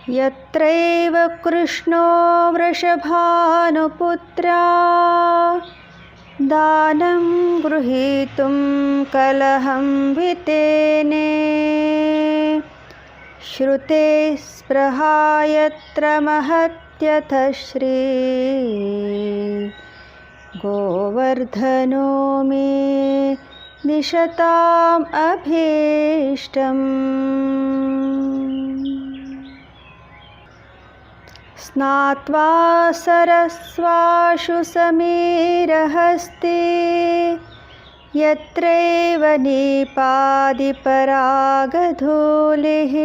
यत्रैव कृष्णो वृषभानुपुत्रा दानं गृहीतुं कलहं वितेने। श्रुते स्पृहा यत्र महत्यथ श्री गोवर्धनो मे दिशताम् अभीष्टम्। स्नात्वा सरस्वाशु समीरहस्ते यत्रैव नीपादिपरागधूलिः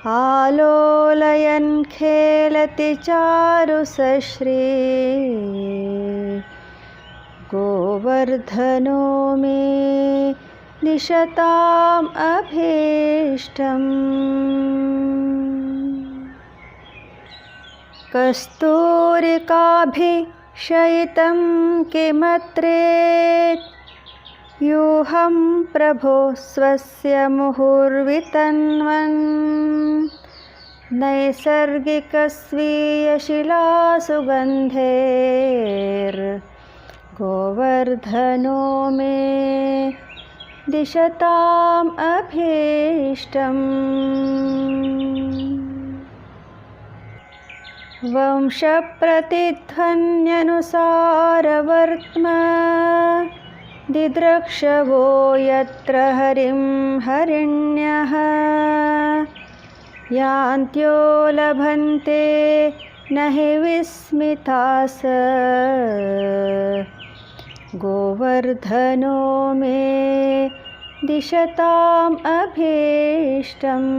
आलोलयन् खेलति चारुसश्री गोवर्धनो मे दिशताम् अभीष्टम्। कस्तूरिकाभिशयितं किमत्रेत् यूहं प्रभो स्वस्य मुहुर्वितन्वन् नैसर्गिकस्वीयशिलासुगन्धेर्गोवर्धनो मे दिशताम् अभीष्टम्। वंशप्रतिध्वन्यनुसारवर्त्म दिद्रक्षवो यत्र हरिं हरिण्यः यान्त्यो लभन्ते न हि विस्मितास गोवर्धनो मे दिशताम् अभीष्टम्।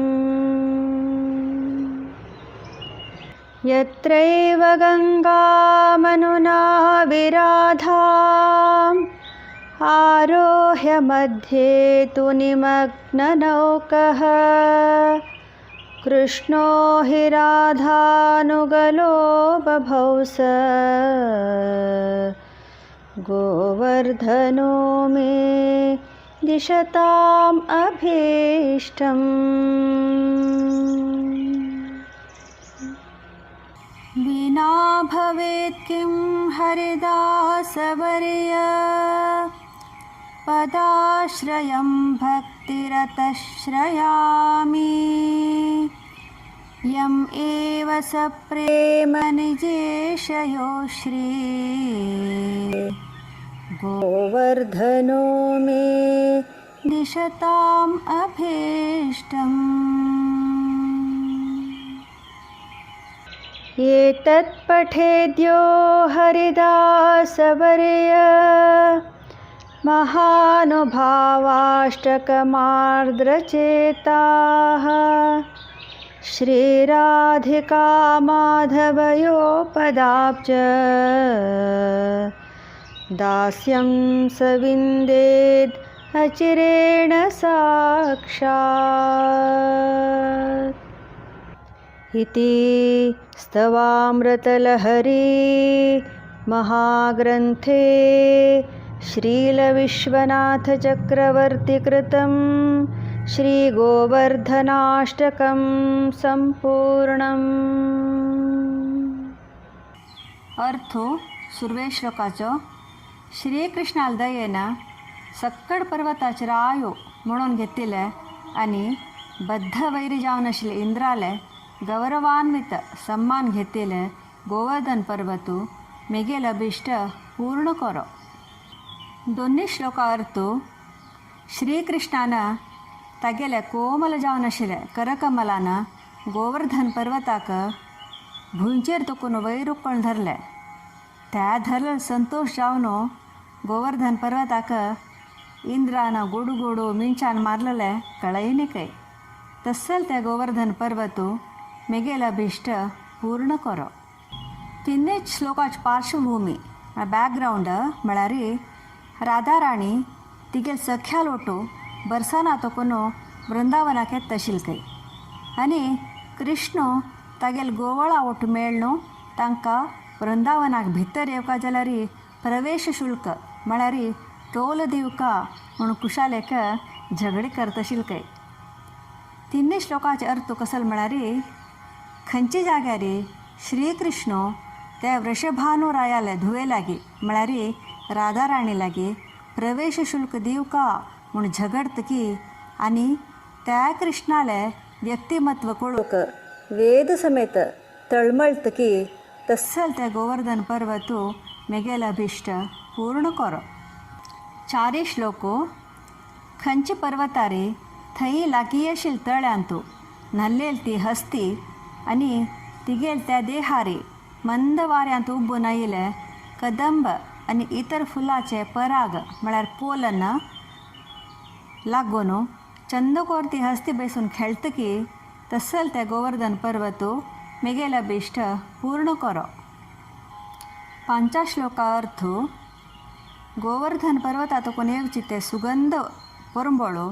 यत्रैव गङ्गामनुना विराधाम् आरोह्य मध्ये तु निमग्ननौकः कृष्णो हि राधानुगलो बभौ स गोवर्धनो मे दिशताम् अभीष्टम्। विना भवेत् किं हरिदासवर्य पदाश्रयं भक्तिरतश्रयामि यम् एव सप्रेमनिजेशयो श्री गोवर्धनो मे दिशताम् अभीष्टम्। एतत् पठेद्यो हरिदासवर्य महानुभावाष्टकमार्द्रचेताः श्रीराधिका माधवयोपदाब्ज दास्यं सविन्देद् अचिरेण साक्षात्। इति स्तवामृतलहरी महाग्रन्थे श्रीलविश्वनाथचक्रवर्तिकृतं श्रीगोवर्धनाष्टकं सम्पूर्णम्। अर्थ सुरवे श्लोकाचो श्रीकृष्णाल दयेन सक्कड पर्वताचेर आयो म्हणून घेतिल्लें आनी बद्ध वैरी जावन आशिल्ले इंद्राले गौरवान्वित सम्मान घेतिल्लें गोवर्धन पर्वतू मेगेल अभिश्ट पूर्ण करो. दोन्ही श्लोका अर्थ श्रीकृष्णान तागेले कोमल जावन आशिल्ले करकमलान गोवर्धन पर्वताक भुंयचेर तोकून वयर उकळून धरलें. त्या धरलें संतोश जावन गोवर्धन पर्वताक इंद्रान गोडू गोडू मिंचान मारलेलें कळयनी काय तस्सल त्या गोवर्धन पर्वतू मेगेल अभिश्ट पूर्ण करो. तिन्हीच श्लोकाची पार्श्वभूमी बॅकग्रावंड म्हळ्यार राधा राणी तिगेल सख्या लोटू बरसाना तोकून वृंदावनाक येता आशिल्ली आनी कृष्ण तागेल गोवळा ओट मेळ्ळो तांकां वृंदावनाक भितर येवका जाल्यार प्रवेश शुल्क म्हळ्यार टोल दिवका म्हूण कुशालेक झगडी करतशील काय. तिन्ही श्लोकाचे अर्थ कसल म्हळ्यार खंयचे जाग्यार श्रीकृष्ण त्या वृषभानु रायाले धुवे लागी म्हळ्यार राधा राणी लागी प्रवेश शुल्क दिवका म्हूण झगडत की आनी त्या कृष्णाले व्यक्तिमत्व कळूंक वेद समेत तळमळत की तसल ते गोवर्धन पर्वतू मेगेल अभिष्ट पूर्ण करो. चारी श्लोको खंयचे पर्वतारे थंय लागीं आशिल्ल तळ्यांतू न्हाल्लेल ती हस्ती आनी तिगेल त्या देहारी मंद वाऱ्यांत उबून आयिल्ले कदंब आनी इतर फुलाचे पराग म्हळ्यार पोलन लागून चंदकोर ती हस्ती बेसून खेळतकी तसल ते गोवर्धन पर्वतू मेगेल अभिष्ट पूर्ण करो. पांचा श्लोका अर्थ गोवर्धन पर्वतातून येवची ते सुगंध परंबळो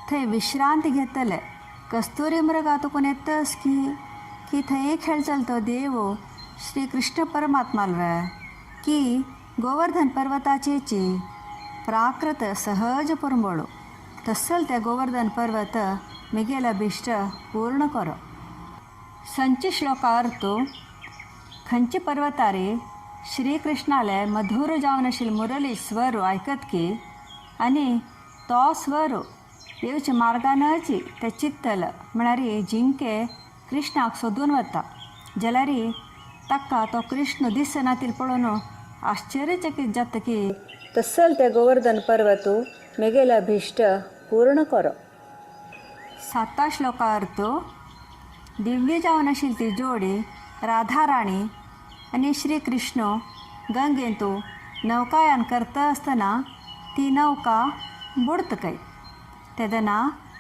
थंय विश्रांती घेतले कस्तुरी मृगातून येतस की की थंय खेळचल तो देव श्री कृष्ण परमात्मालवे की गोवर्धन पर्वताचेची प्राकृत सहज परंबळो तसल ते गोवर्धन पर्वत मिगेल अभिष्ट पूर्ण करो. संच श्लोका अर्थ खंयचे पर्वतारे श्रीकृष्णाले मधुर जावन आशिल्ल मुरली स्वर आयकत की आनी तो स्वर येवचे मार्गानच ते चित्तल म्हळ्यार जिंके कृष्णाक सोदून वता जाल्यार ताका तो कृष्ण दिसनातील पळोवन आश्चर्यचकीत जाता की तसल ते गोवर्धन पर्वतू मेगेल अभिष्ट पूर्ण करो. साता श्लोका अर्थ दिव्य जावन आशिल्ली ती जोडी राधा राणी आनी श्री कृष्ण गंगेंतू नौकायान करता आसतना ती नौका बुडतकय तेदना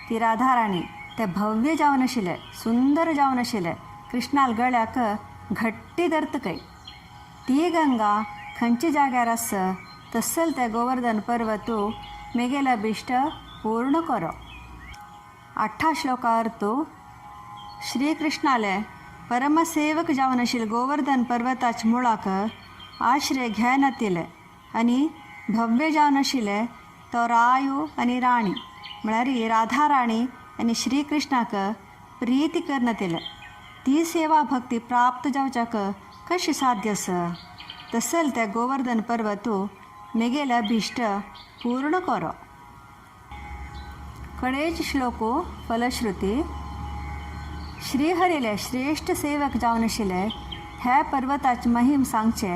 ती राधा राणी ते भव्य जावन आशिल्ले सुंदर जावन आशिल्ले कृष्णाल गळ्याक घट्टी धरतकय ती गंगा खंयच्या जाग्यार आस तसल ते गोवर्धन पर्वतू मेगेल अभिष्ट पूर्ण करो. आठा श्लोका अर्थ श्रीकृष्णाले परमसेवक जावन आशिल्ले गोवर्धन पर्वताच्या मुळाक आश्रय घेनातिले आनी भव्य जावन आशिल्ले तो रायो आनी राणी म्हळ्यार राधा राणी आनी श्रीकृष्णाक प्रीती करनातिले ती सेवा भक्ती प्राप्त जावच्याक कशी साध्य आसा तसल ते गोवर्धन पर्वतू मेगेल अभिष्ट पूर्ण करो. कडेच श्लोको फलश्रुती श्रीहरीले श्रेष्ठ सेवक जावन आशिल्ले ह्या पर्वताची महिम सांगचे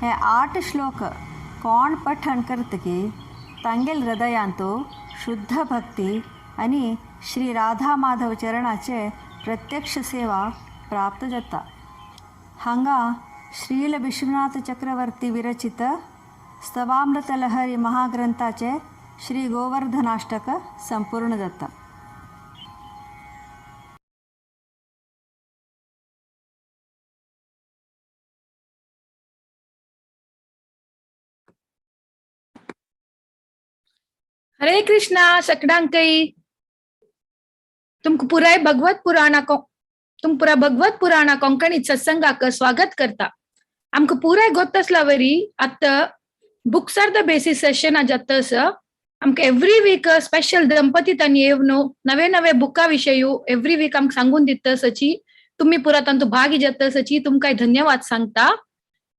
हे 8 श्लोक कोण पठण करतकी तांगेल हृदयांतू शुद्ध भक्ती आनी श्री राधा माधव चरणाचे प्रत्यक्ष सेवा प्राप्त जाता. हांगा श्रील विश्वनाथ चक्रवर्ती विरचित स्तवामृतलहरी महाग्रंथाचे श्री गोवर्धनाष्टक संपूर्ण जाता. हरे कृष्णा सकडांकई तुमक पुराय भगवत पुराणा तुम पुरा भगवत पुराणा कोंकणी सत्संगाक स्वागत करता. आमकां पुराय गोत आसला वरी आतां books are the basis session जाता आसा. आमकां एवरी वीक स्पेशल दंपती तांणी येवन नवे नवे बुका विशय एवरी वीक आमकां सांगून दिता सची तुमी पुरा तांतू भागी जाता सची तुमकां धन्यवाद सांगता.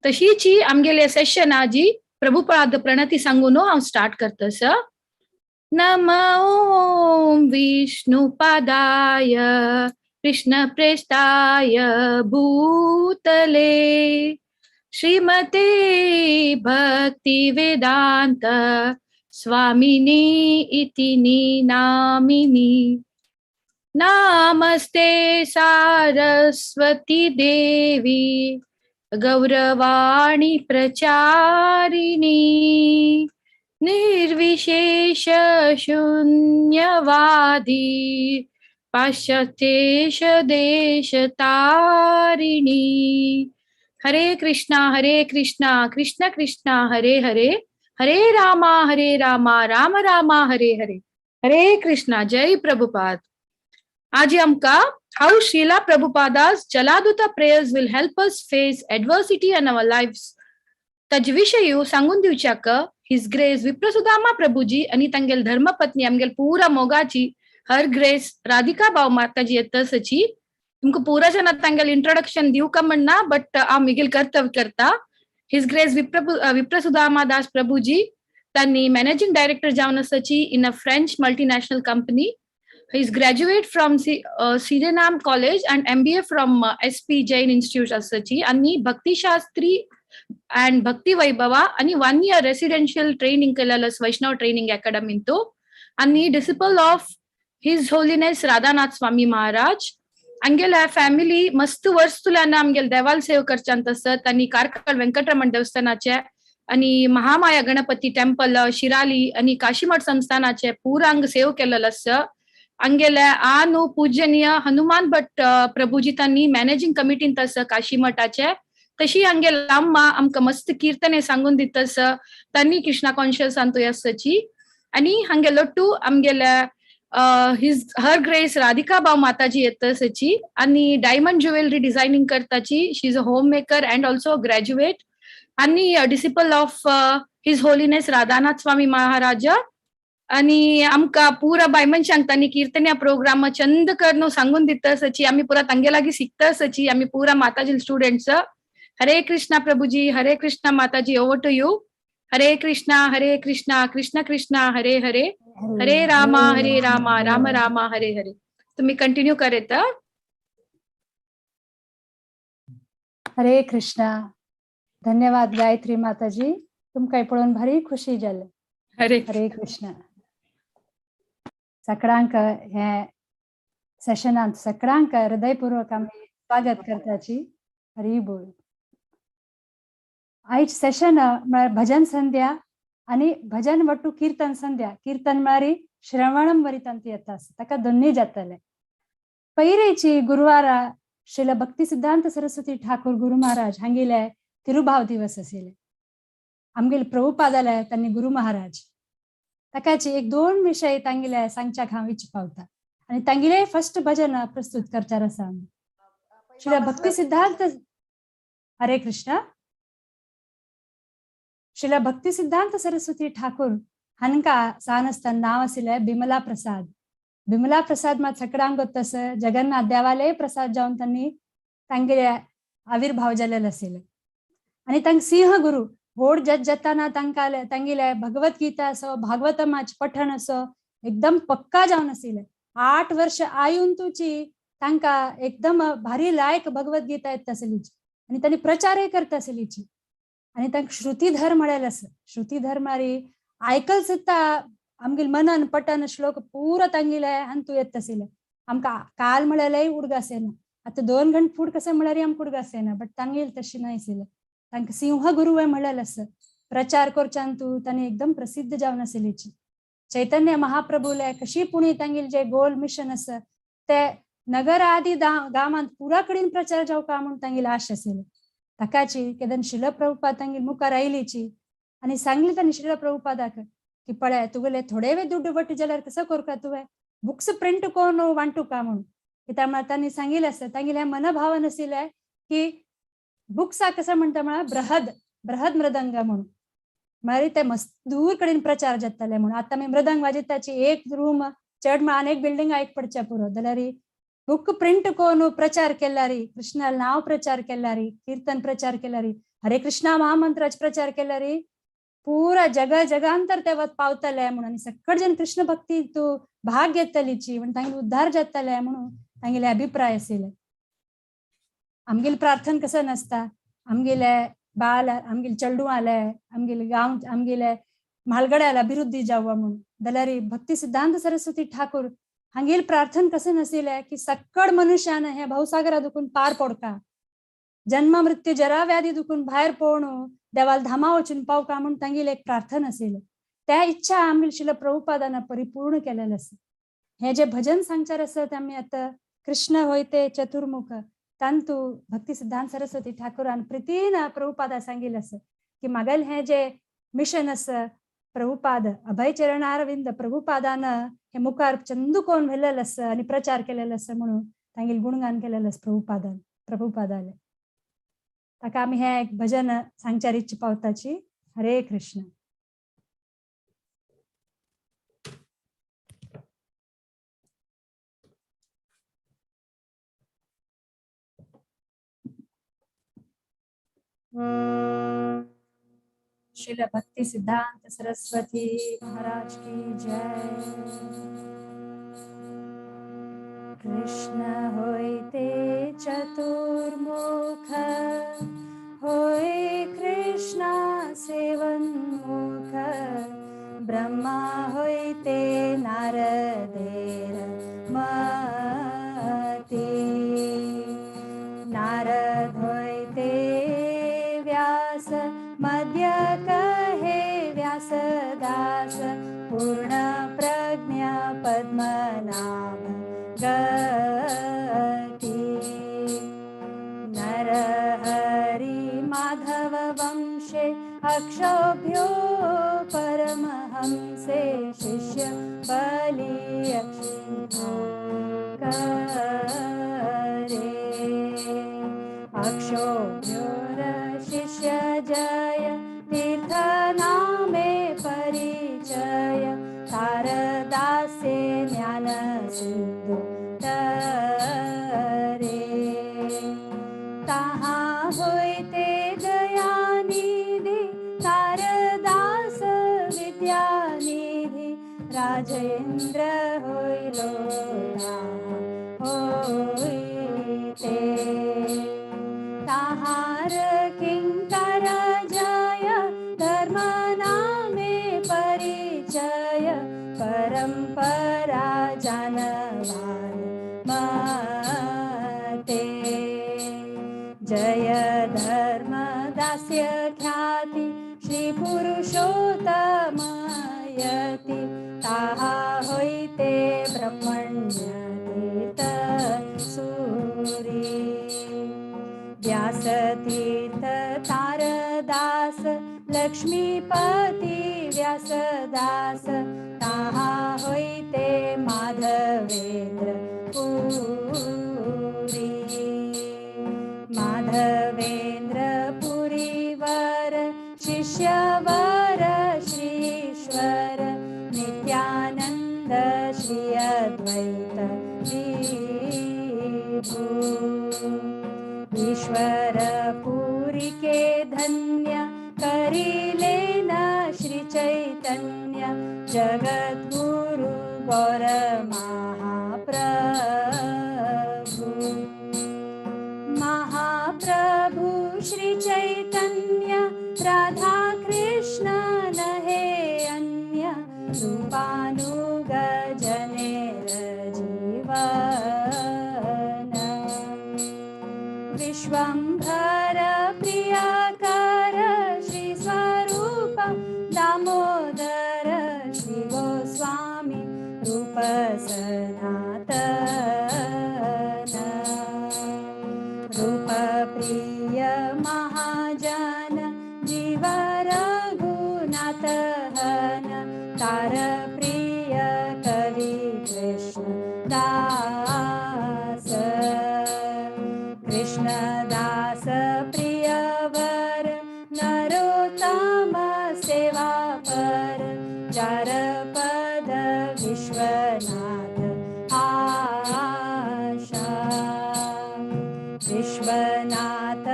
तशीच आमगेले सेशन आजी प्रभुपाद प्रणती सांगून हांव स्टार्ट करता सर. नम ओम विष्णुपादाय कृष्णप्रेष्ठाय भूतले श्रीमते भक्तिवेदांत स्वामिनी इति नामिनी. नमस्ते सारस्वती देवी गौरवाणी प्रचारिणी निर्विशेष शून्यवादी पाश्चात्येश देश तारिणी. हरे कृष्णा कृष्ण कृष्ण हरे हरे, हरे रामा राम रामा हरे हरे. हरे कृष्णा. जय प्रभुपाद. आज आमका how Srila Prabhupada's Jaladuta prayers will help us face adversity in our lives तज विशय सांगून दिवच्याक His grace विप्रसुदामा प्रभुजी आणि तांगेल धर्मपत्नी आमगेल पुरा मोगाची हर ग्रेस राधिका भाव माताजी येतसची. तुमकां पुरा जनात तांगेल इंट्रोडक्शन दिवं का म्हणना, बट हांव मिगेल कर्तव्य करता. His grace विप्रसुदामा दास प्रभुजी त्यांनी मॅनेजिंग डायरेक्टर जावन आसाची in a French multinational company. He is graduate from Sydenham College and MBA from SP Jain Institute आसाची आणि भक्ती शास्त्री अँड भक्ती वैभवा आणि वन इयर रेसिडेन्शियल ट्रेनिंग केलेलं वैष्णव ट्रेनिंग अकॅडमींतू आणि disciple of His Holiness Radhanath Swami Maharaj. आमगेल्या family मस्त वर्स तुल्यान आमगेल देवाल सेव करच्यांत आसत आणि कार्कळ व्यंकटरमण देवस्थानाचे आणि महामाया गणपती टेम्पल शिराली आणि काशीमठ संस्थानाचे पुरा अंग सेव केलेलं आसा. आमगेल्या आनु पूजनीय हनुमान भट प्रभुजी तांनी मॅनेजिंग कमिटींत आसा काशीमठाचे. तशी आमगेल अम्मा आमकां मस्त कीर्तने सांगून दितस, तांनी कृष्णा कॉन्शियस अंतू आसाची. आणि हांगे लट्टू आमगेल्या his her grace Radhika भाव माताजी येतसची आणि डायमंड ज्वेलरी डिझायनिंग करताची. She is a home maker and also graduate आणि disciple of His Holiness Radhanath Swami Maharaj. आणि आमकां पुरा बाय मनशांक तांणी कीर्तन्या प्रोग्राम चंद करून सांगून दितसची. आमी पुरा तांगे लागीं शिकतसची. आमी पुरा माताजी स्टुडंट्स. हरे कृष्णा प्रभुजी, हरे कृष्णा माताजी, over to you. Hare Krishna Hare Krishna Krishna Krishna Hare Hare, Hare Rama Hare Rama Rama Rama Hare Hare. तुम्ही कंटिन्यू करेत. हरे कृष्णा. धन्यवाद गायत्री माताजी, तुमकां पळोवन भारी खुशी जाले. हरे हरे कृष्णा. सगळ्यांक हे सेशनांत सगळ्यांक हृदयपूर्वक आमी स्वागत करताची. हरी बोल. आयज सेशन म्हळ्यार भजन संध्या आनी भजन वट्टू कीर्तन संध्या. कीर्तन म्हळ्यार श्रवणम वरी तांतू येता, ताका दोन्ही जातले. पयरेची गुरुवारा श्रील भक्ती सिद्धांत सरस्वती ठाकूर गुरु महाराज हांगेले तिरुभाव दिवस आशिल्ले. आमगेले प्रभुपादाले तांणी गुरु महाराज ताकाची एक दोन विशय तांगेले सांगच्याक हांव इच्छा पावता आनी तांगेले फर्स्ट भजन प्रस्तुत करचार आसा आमी. श्रील भक्ती सिद्धांत. हरे कृष्णा. श्रील भक्ती सिद्धांत सरस्वती ठाकूर हांकां सान आसतना नांव आशिल्लें बिमला प्रसाद. बिमला प्रसाद मात सगळ्यांक तसं जगन्नाथ देवाले प्रसाद जावन तांणी तांगेले आविर्भाव जालेले आशिल्ले. आनी तांकां सिंह गुरु व्हड जज जाताना तांकां तांगेले भगवत गीता असो भागवतमाच पठण असो एकदम पक्का जावन आशिल्ले. 8 वर्ष आयून तुची तांकां एकदम भारी लायक भगवत गीता येता आसलीची आनी तांणी प्रचारय करता आसलीची. आनी तांकां श्रुतीधर म्हळेलें आसा. श्रुतीधर म्हळ्यार आयकल सुद्दां आमगेले मनन पठन श्लोक पुरा तांगेले हातूंत येता आशिल्ले. आमकां काल म्हळ्यारय उडगास येना, आतां 2 घंटे फूड कसं म्हळ्यार आमकां उडगास येना, बट तांगेल तशी न्हय आशिल्लें. तांकां सिंह गुरु म्हळेलें आसा. प्रचार करच्यान तूं तांणी एकदम प्रसिद्ध जावन आशिल्लीची. चैतन्य महाप्रभूले कशी पुणी तांगेले जे गोल मिशन आसा ते नगर आदी गांवांत पुरा कडेन प्रचार जावका म्हूण तांगेली आश आशिल्ली. ताकाची केदन शिल प्रभुपाद तांगेले मुखार आयलीची आनी सांगली तांणी शिल प्रभुपादाक की पळय तुगेले थोडे वे दुड्ड वट्ट जाल्यार कसो करका तुवें बुक्स प्रिंट करून वांटूका म्हूण. कित्याक म्हळ्यार तांणी सांगिल्लें आसा तांगेलें मनभावन आशिल्लें की बुक्सा कसं म्हणटा म्हळ्यार बृहद बृहद मृदंग म्हणून, म्हळ्यार ते मस्त दूर कडेन प्रचार जाताले म्हणून. आतां आमी मृदंग वाजयताची एक रूम चड म्हळ्यार आनी एक बिल्डींग आयक पडच्या पुरो, जाल्यार बुक प्रिंट करून प्रचार केल्यारी, कृष्णा नाव प्रचार केल्यारी, कीर्तन प्रचार केल्यारी, हरे कृष्णा महामंत्राचे प्रचार केल्यारी पुरा जगा जगांतर ते पावतले म्हणून आनी सगळे जण कृष्ण भक्ती तूं भाग घेतलीची म्हण तांगेले उद्धार जातले म्हणून तांगेले अभिप्राय आशिल्ले. आमगेले प्रार्थना कसं नासता, आमगेले बाल आमगेले चेडूं आले आमगेले गांव आमगेले म्हालगड्याला अभिवृद्धी जावं म्हणून, जाल्यार भक्ती सिद्धांत सरस्वती ठाकूर हांगेले प्रार्थना कसं नाशिल्लें की सक्कड मनुष्यान हे भवसागरा दुखून पार पडका, जन्म मृत्यू जरा व्याधी दुखून भायर पडून देवाल धामा वचून पावका म्हणून तांगेले एक प्रार्थना आशिल्लें. त्या इच्छा आमगेले शिल प्रभुपादान परिपूर्ण केलेलें आसा. हे जे भजन सांगचार आसा ते आमी आतां कृष्ण होयते चतुर्मुख तांतू भक्ती सिद्धांत सरस्वती ठाकूरान प्रितीन प्रभुपादा सांगिल्लें आसा की मागेल हे जे मिशन आसा प्रभुपाद अभय चरणारविंद प्रभुपादान हे मुखार चंदू कोण व्हेलेलें आसा आनी प्रचार केलेलो आसा म्हणून तांगेले गुणगान केलेलें आसा प्रभुपादान प्रभुपादाले. ताका आमी हें एक भजन सांगचार इच्छा पावताची. हरे कृष्ण. श्रील भक्ति सिद्धांत सरस्वती महाराज की जय। कृष्ण होइते चतुर्मुख, होय कृष्ण सेवन्मुख, ब्रह्मा होइते नारदेर मती, नारद होइते व्यास, मध्य कहे व्यासदास, पूर्ण प्रज्ञा पद्मनाभ गति। नरहरि माधव वंशे अक्षोभ्यो परमहंसे, शिष्य बलि अक्षिण्यो करे, अक्षोभ्योर शिष्य जय तीर्थ नामे परिचय, तारदासे ज्ञान सिंधु तरे। ताहा होइते दयानिधि, तारदास विद्यानिधि, राजेंद्र होइलो होइते, ताहार किंकर जय धर्म नामे परिचय, परंपरा जानवार मते। जय धर्म दास्य ख्याति, श्री पुरुषोत्तमयति, ताहा होइते ब्रह्मण्य तीर्थ सूरी। व्यासतीर्थ तारदास, लक्ष्मीपति व्यासदास, ताहा होइते माधवेंद्र पुरी। माधवेंद्र पुरीवर, शिष्यवर श्रीश्वर, नित्यानंद श्री अद्वैत विभू। ईश्वर पुरी के धन्य, करिलेन श्री चैतन्य, जगद्गुरु गौर महाप्रभु। महाप्रभु श्री चैतन्य, राधा कृष्ण नहे अन्य, रूपानुग जनेर जीवन। विश्वंभर प्रियकर, श्री स्वरूप दामोदर, श्री गोस्वामी रूप सनातन। रूप प्रिय महाजन, जीव रघुनाथ हन, तार प्रिय कवि कृष्ण दास। कृष्णदास प्रियवर, नरोत्तम सेवा पर, चार पद विश्वनाथ आशा। विश्वनाथ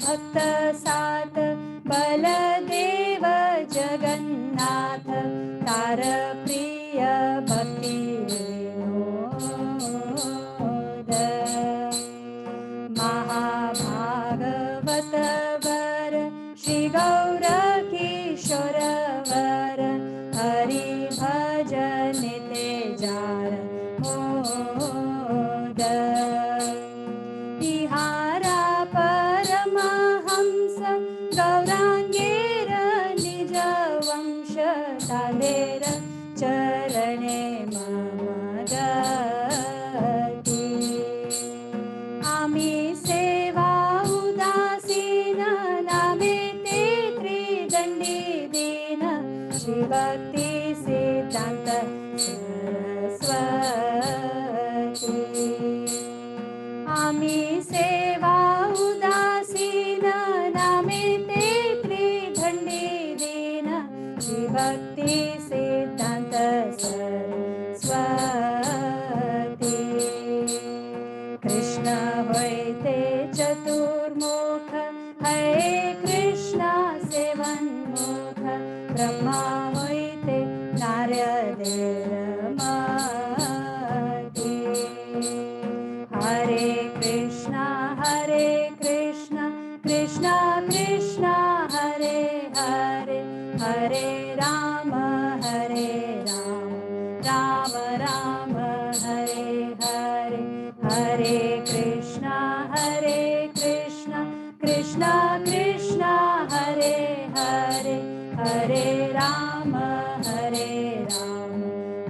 भक्त साथ, बलदेव जगन्नाथ, तार प्रिय भक्ति विनोद। महाभागवत वर, श्री गौर किशोर वर, हरि भजन ते जार मोद। तिहारा परमहंस, गौरांगेर निज वंश, तादेर चरणे मम गति। आमी सेवा उदासीन, नामे ते त्रिदंडी दीन, श्री भक्ति सिद्धांत सरस्वती। आमी सेवा उदासीन, नामे ते त्रिदंडी दीन, श्री भक्ति सिद्धांत सरस्वती। कृष्ण होइते चतुर्मुख, हरे कृष्ण सेवन्मुख, तादेर मती। हरे कृष्णा हरे कृष्णा कृष्णा कृष्णा हरे हरे, हरे राम हरे राम राम राम हरे हरे। हरे कृष्णा हरे कृष्णा कृष्णा कृष्णा हरे हरे, हरे राम हरे राम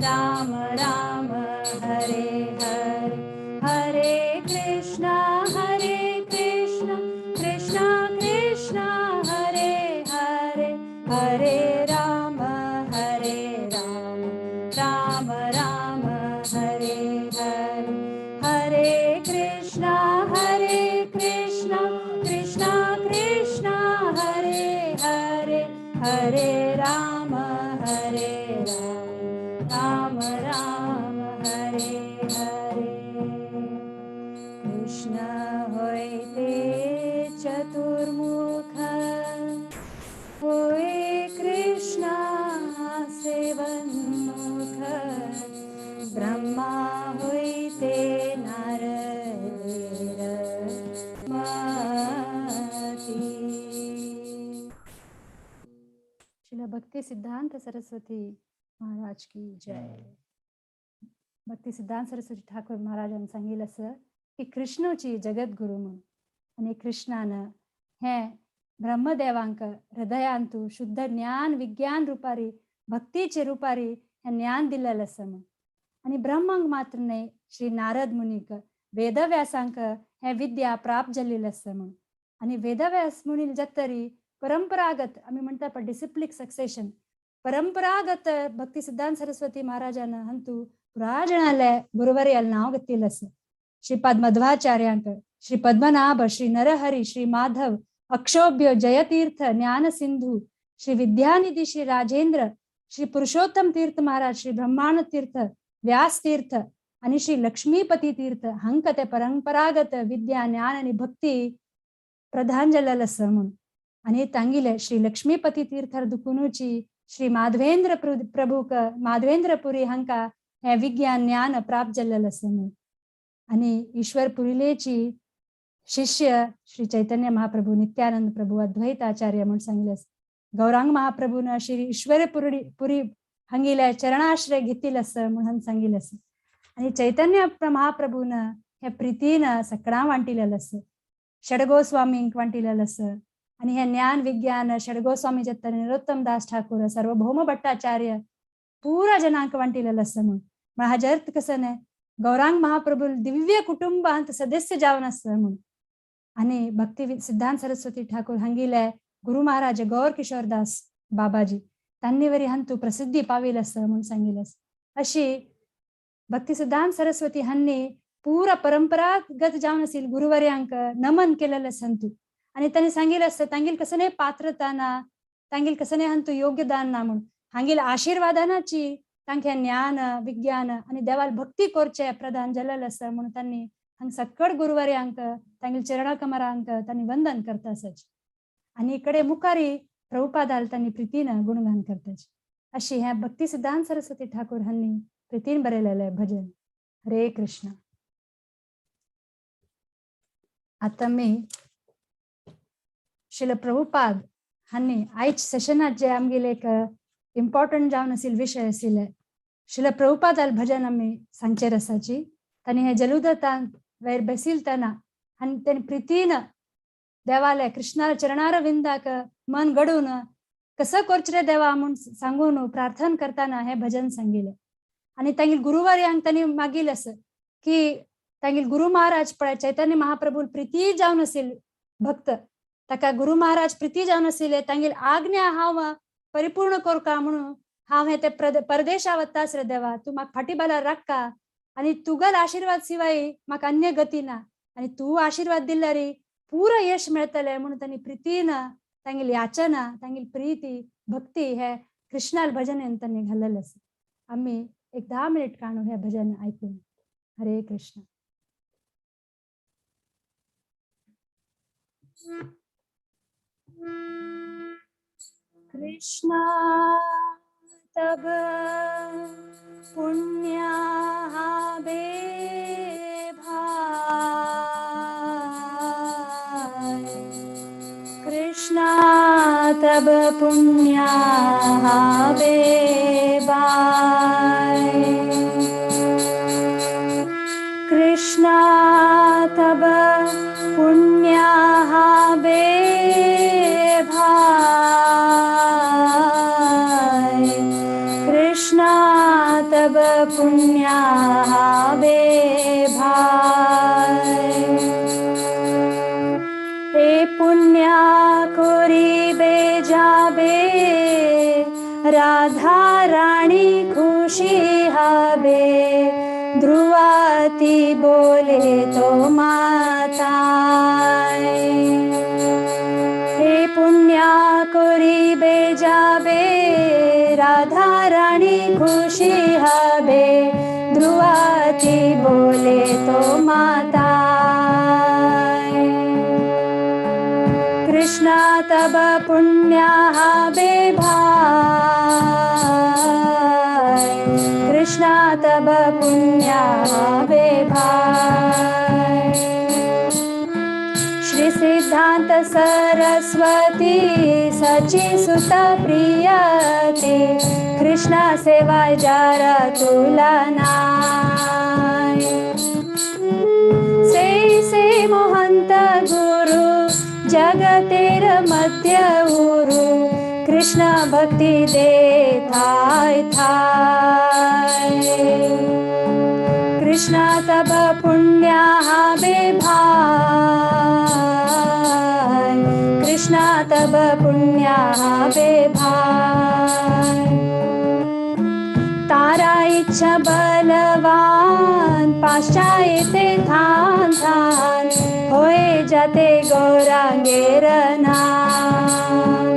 राम राम हरे हरे। हरे कृष्णा हरे कृष्णा कृष्णा कृष्णा हरे हरे, हरे राम हरे राम राम राम हरे हरे। हरे कृष्णा हरे कृष्णा कृष्णा कृष्णा हरे हरे, हरे राम हरे राम राम राम हरे हरे। कृष्ण होइते चतुर्मुख, होय कृष्ण सेवन्मुख, ब्रह्मा होइते नारदेर मती। श्रील भक्ति सिद्धांत सरस्वती महाराज की जय। भक्ती सिद्धांत सरस्वती ठाकूर महाराजान सांगितलं असं की कृष्णची जगद्गुरु म्हणून आणि कृष्णानं हे ब्रह्मदेवांक हृदयांतु शुद्ध ज्ञान विज्ञान रूपारी भक्तीचे रूपारी हे ज्ञान दिलेलं असं म्हणून। आणि ब्रह्मांक मात्र नाही, श्री नारद मुनीक वेदव्यासांक हे विद्या प्राप्त जाल्लेलं असं म्हणून। आणि वेदव्यास मुनी जतरी परंपरागत आम्ही म्हणता पण डिसिप्लिक सक्सेशन परंपरागत भक्ती सिद्धांत सरस्वती महाराजांना हंतू पुराजणाले गुरुवारी नाव घेतलेलं असं। श्रीपाद मध्वाचार्यांक, श्री पद्मनाभ, श्री नरहरी, श्री माधव, अक्षोभ्य, जयतीर्थ, ज्ञान सिंधू, श्री विद्यानिधी, श्री राजेंद्र, श्री पुरुषोत्तम तीर्थ महाराज, श्री ब्रह्मानंद तीर्थ, व्यास तीर्थ आणि श्री लक्ष्मीपती तीर्थ हंक ते परंपरागत विद्या ज्ञान आणि भक्ती प्रधान जाल्लेलं असं म्हणून। आणि तांगिले श्री लक्ष्मीपती तीर्थ दुकुनुची श्री माधवेंद्र प्रभूक माधवेंद्रपुरी हांका हे विज्ञान ज्ञान प्राप्त जाल्लेलं असं म्हणून। आणि ईश्वर पुरिलेची शिष्य श्री चैतन्य महाप्रभू, नित्यानंद प्रभू, अद्वैत आचार्य म्हणून सांगितलं। गौरांग महाप्रभून श्री ईश्वर पुरी हंगिल्या चरणाश्रय घेतील असं म्हणून सांगितलं असं। आणि चैतन्य महाप्रभून हे प्रीतीनं सगळा वांटिलेलं असं, षडगोस्वामींक वांटिलेलं असं। आणि हे ज्ञान विज्ञान षडगोस्वामी जत्तर नरोत्तम दास ठाकूर, सार्वभौम भट्टाचार्य पुरा जनांक वांटिलेलं असं म्हणून। मग हाजे अर्थ कसं नाही, गौरांग महाप्रभू दिव्य कुटुंबांत सदस्य जावन असं म्हणून। आणि भक्ती सिद्धांत सरस्वती ठाकूर हांगिले गुरु महाराज गौर किशोर दास बाबाजी तांनी वरी हंतू प्रसिद्धी पाविल असं म्हणून सांगितलं। अशी भक्ती सिद्धांत सरस्वती हांनी पुरा परंपरागत जावन असेल गुरुवर्यांक नमन केलेलं संतू। आणि त्यांनी सांगितलं असतं तांगील कसं नाही पात्रता ना, तांगील कसं नाही हंतू योग्यदान ना म्हणून हांगील आशीर्वादानाची तांख्या ज्ञान विज्ञान आणि देवाल भक्ती कोरचे प्रदान जाल्लेलं असं म्हणून त्यांनी हांग सक्कड गुरुवर्यांक तांगील चरणकमरांक त्यांनी वंदन करता असायचे। आणि इकडे मुखारी प्रभुपादाल त्यांनी प्रीतीनं गुणगान करताचे। अशी ह्या भक्ती सिद्धांत सरस्वती ठाकूर हांनी प्रीतीन बरयलेलें भजन। हरे कृष्ण। आता मी श्रील प्रभुपाद हांनी आयज सेशनात जे आमगेले एक इम्पॉर्टंट जावन आशिल्ले विशय आशिल्ले श्रील प्रभुपादाल भजन आमी सांगचेर आसाची। तांणी हे जलुदतान वयर बेसिलतना आनी तेणी प्रितीन देवाले कृष्णा चरणारविंदाक मन घडून कसं करचें रे देवा म्हूण सांगून प्रार्थना करतना हे भजन सांगिलें। आनी तांगेल गुरुवार्यांक तांणी मागिल्लें आसा की तांगेल गुरु महाराज पळय चैतन्य महाप्रभू प्रिती जावन आशिल्ले भक्त, ताका गुरु महाराज प्रिती जावन आशिल्ले, तांगेल आज्ञा हांव परिपूर्ण करका म्हणून हांव हे ते परदेशा वतास रे देवा, तूं म्हाका फाटी बालार राखका आनी तुगल आशिर्वाद शिवाय म्हाका अन्य गती ना आनी तूं आशिर्वाद दिल्यार पुरो यश मेळटलें म्हणून तांणी प्रितीन तांगेली याचना तांगेली प्रिती भक्ती हे कृष्णाल भजन तांणी घाल्लेलें आसा। आमी एक 10 मिनिट काणू हे भजन आयकून। हरे कृष्ण। कृष्णा तब पुण्या बे भाय, कृष्णा तब पुण्या बे भाय, कृष्णा तब पुण्या बे भाय, कृष्णा तब पुण्या बे भाय। हे पुण्या करिबे जाबे, राधा राणी खुशी हबे, ध्रुवाती बोले तो माता। हे पुण्या करिबे जाबे, राधा राणी खुशी हबे, ध्रुवाती बोले तो माता। कृष्णा तब पुण्या बे भाय, कृष्णा तब पुण्या बे भाय। श्री सिद्धांत सरस्वती सची सुत प्रियती, कृष्णा सेवा जरा तुला नाय। से से मोहंत गुरु जगतेर मध्य उरु, कृष्ण भक्ति दे थाय थाय। कृष्ण तब पुण्या बे भाय, कृष्ण तब पुण्या बे भाय। तारा इच्छा बलवान पाश्चायते थान थान, होए जाते गौरांगेर नाम।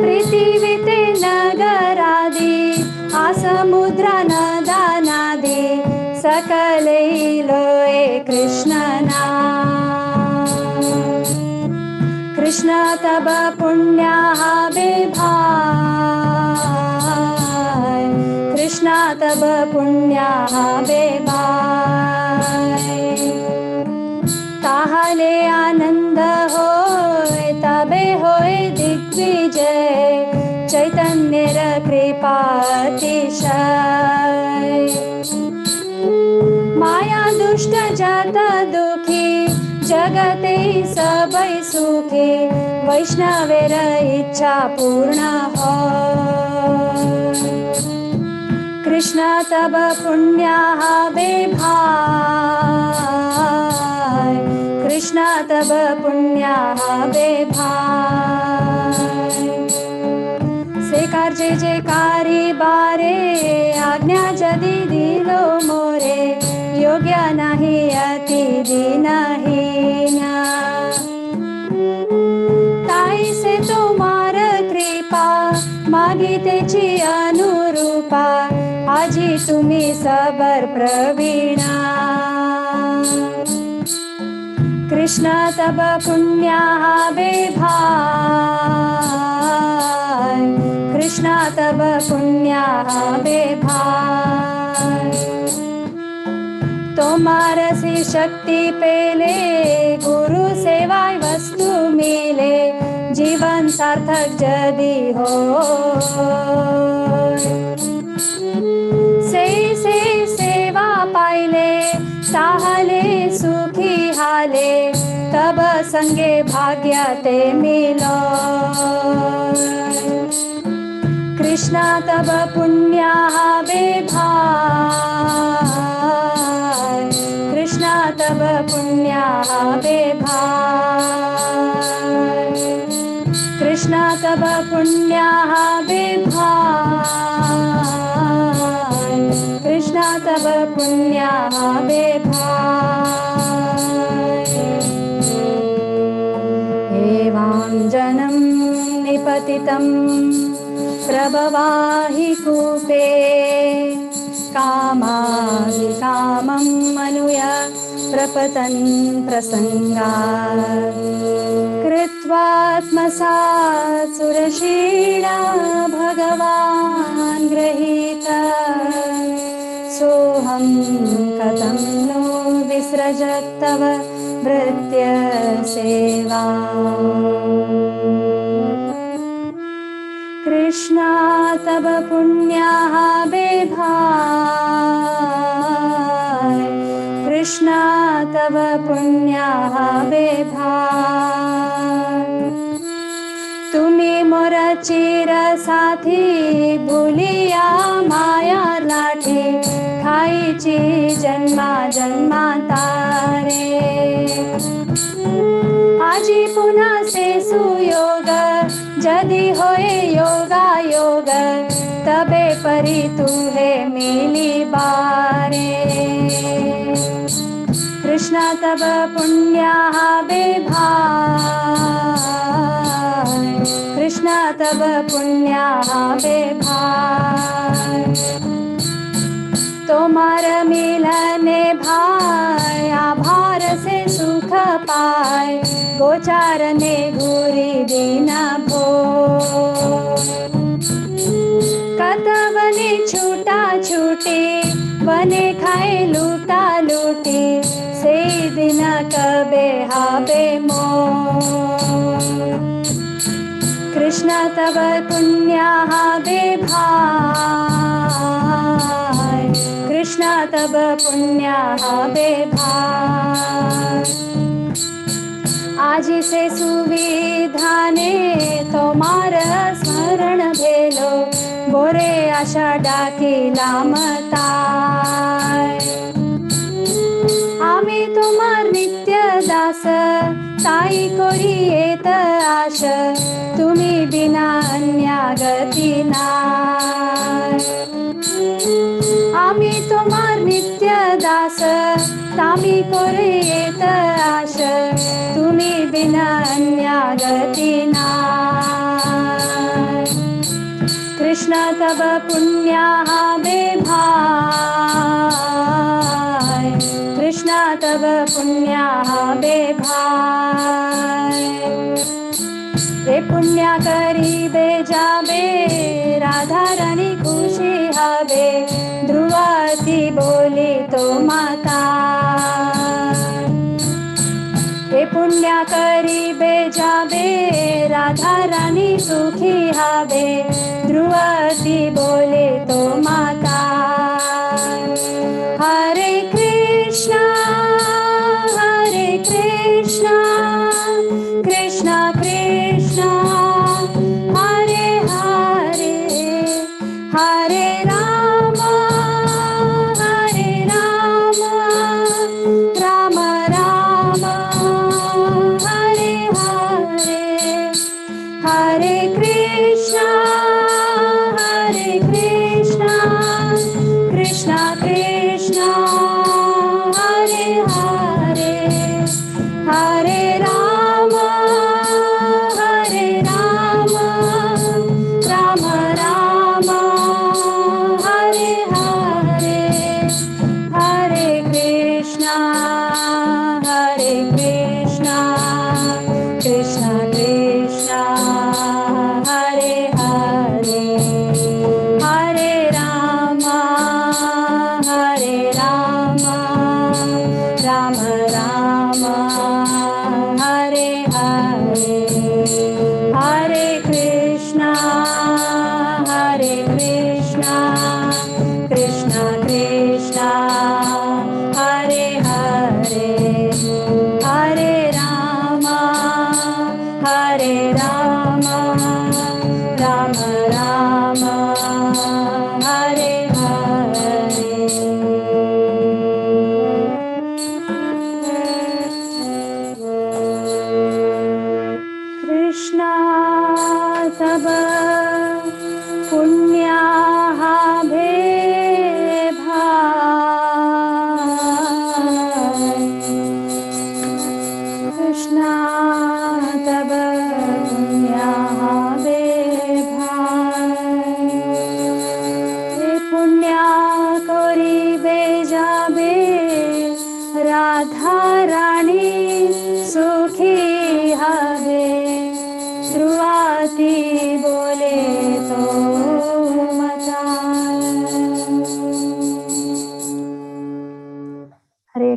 पृथिवीते नगरादि आसमुद्र नदानादि, सकले लोए कृष्ण नाम। कृष्ण तब पुण्या बे भाय, कृष्ण तब पुण्या बे भाय। ताहले आनंद होय तबे होय दिग्विजय, चैतन्य कृपा अतिशय। माया दुष्ट जात दुखी जगते सबै सुखी, वैष्णवेर इच्छा पूर्ण हो। कृष्ण तब पुण्या बे भाय, कृष्ण तब पुण्या बे भाय। सेकार जय जयकारी बारे, आज्ञा जदि दिलो मोरे, योग्य नाही अति दीनहीना। ताई से तुम्हार कृपा मागी तेची अनुरूपा, आजी तुम्ही सबर प्रवीणा। कृष्ण तब पुण्या बे भाय, कृष्ण तब पुण्या बे भाय। तुम्हार सी शक्ति पेले, गुरु सेवाय वस्तु मिले, जीवन सार्थक जदि हो। से से सेवा पाइले ताहले सुखी हाले, तब संगे भाग्य ते मिलो। कृष्ण तब पुण्या बे भाय, कृष्ण तब पुण्या बे भाय, कृष्ण तब पुण्या बे भाय, कृष्ण तब पुण्या बे भाय। एवाञ्जनं निपतितं प्रभवाहि कूपे, कामादिकामं मनुय प्रपतन् प्रसङ्गात्। कृत्वा त्वात्मसात् सुरशीण भगवान् गृहीत सोऽहं कथं नो विसृजत्तव भृत्य सेवा। कृष्णा तव पुण्याः बेभाय, कृष्णा तव पुण्याः बेभाय। तुम्ही मोर चिर साथी भुलिया माया लाठी, खाईची जन्मा जन्मा तारे। आजी पुन्हा से सुयोग, जदि होए योगा योग, तबे परी तुहे मिली बारे। कृष्णा तब पुण्याः बेभाय, कृष्णा तब पुण्याः बेभाय। तुम्हार मिलने भाई आभार से सुख पाए, गोचारने घूरी दीना भो। कतवने छूटा छूटी, वने खाए लूटा लूटी, से दिन कबे हाबे मो। कृष्ण तव पुण्याः बेभाय, कृष्ण तव पुण्याः बेभाय। आज से सुविधाने तुम्हार स्मरण भेलो, बोरे आशा डाकी लामताय। आमी तुम्हार नित्य दास, ताई कोरी येत आश, तुम्ही बिना अन्या गती नाय। आमी तुम्हार नित्य दास, तामी कोरी येत आश, तुम्ही बिना अन्या गती नाय। कृष्ण तव पुण्याः बेभाय, कृष्ण तव पुण्याः बेभाय। रे पुण्या करीबे जाबे, राधा रानी खुशी हवे, ध्रुवाती बोली तो माता। रे पुण्या करीबे जाबे, राधा रानी सुखी हवे, ध्रुवाती बोले तो माता। हरे कृष्णा हरे कृष्णा, कृष्णा कृष्णा हरे हरे, हरे राम हरे राम, राम राम हरे हरे। हरे कृष्णा हरे कृष्णा,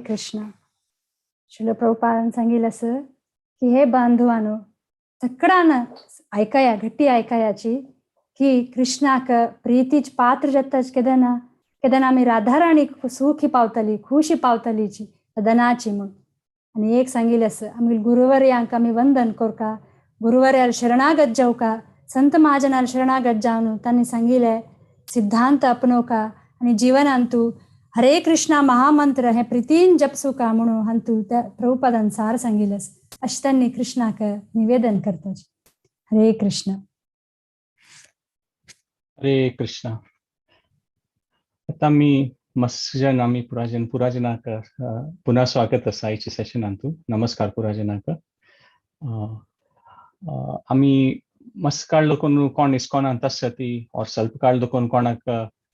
कृष्ण. श्रील प्रभुपादान सांगितलं असं की हे बांधवानो, सगळ्यांना ऐकाया, घट्टी ऐकायाची की कृष्णाक प्रीतीच पात्र जाताच केदना केदना आमी राधाराणी सुखी पावतली, खुशी पावतलीची सदनाची म्हूण. आनी एक सांगिल्लें आसा, आमी गुरुवर्यांक आमी वंदन करका, गुरुवर्याल शरणागत जावका, संत महाजनाल शरणागत जावन तांणी सांगिल्लें सिद्धांत आपणोवका आनी जिवनांतू हरे कृष्णा महामंत्र हे प्रितीन जपसुका म्हणून हांतू त्या प्रभुपादान सार सांगिल्लें आसा. अशें तांणी कृष्णाक निवेदन करता. हरे कृष्ण. हरे कृष्णा. आता आमी मस्जन आमी पुराजन पुराजनाक पुन्हा स्वागत आसा आयच्या सेशनांतू. नमस्कार पुराजनाक. आमी मस्त काळ लोकून कोण इस्कॉनांत आसता ती और स्वल्प काळ लोकून कोणाक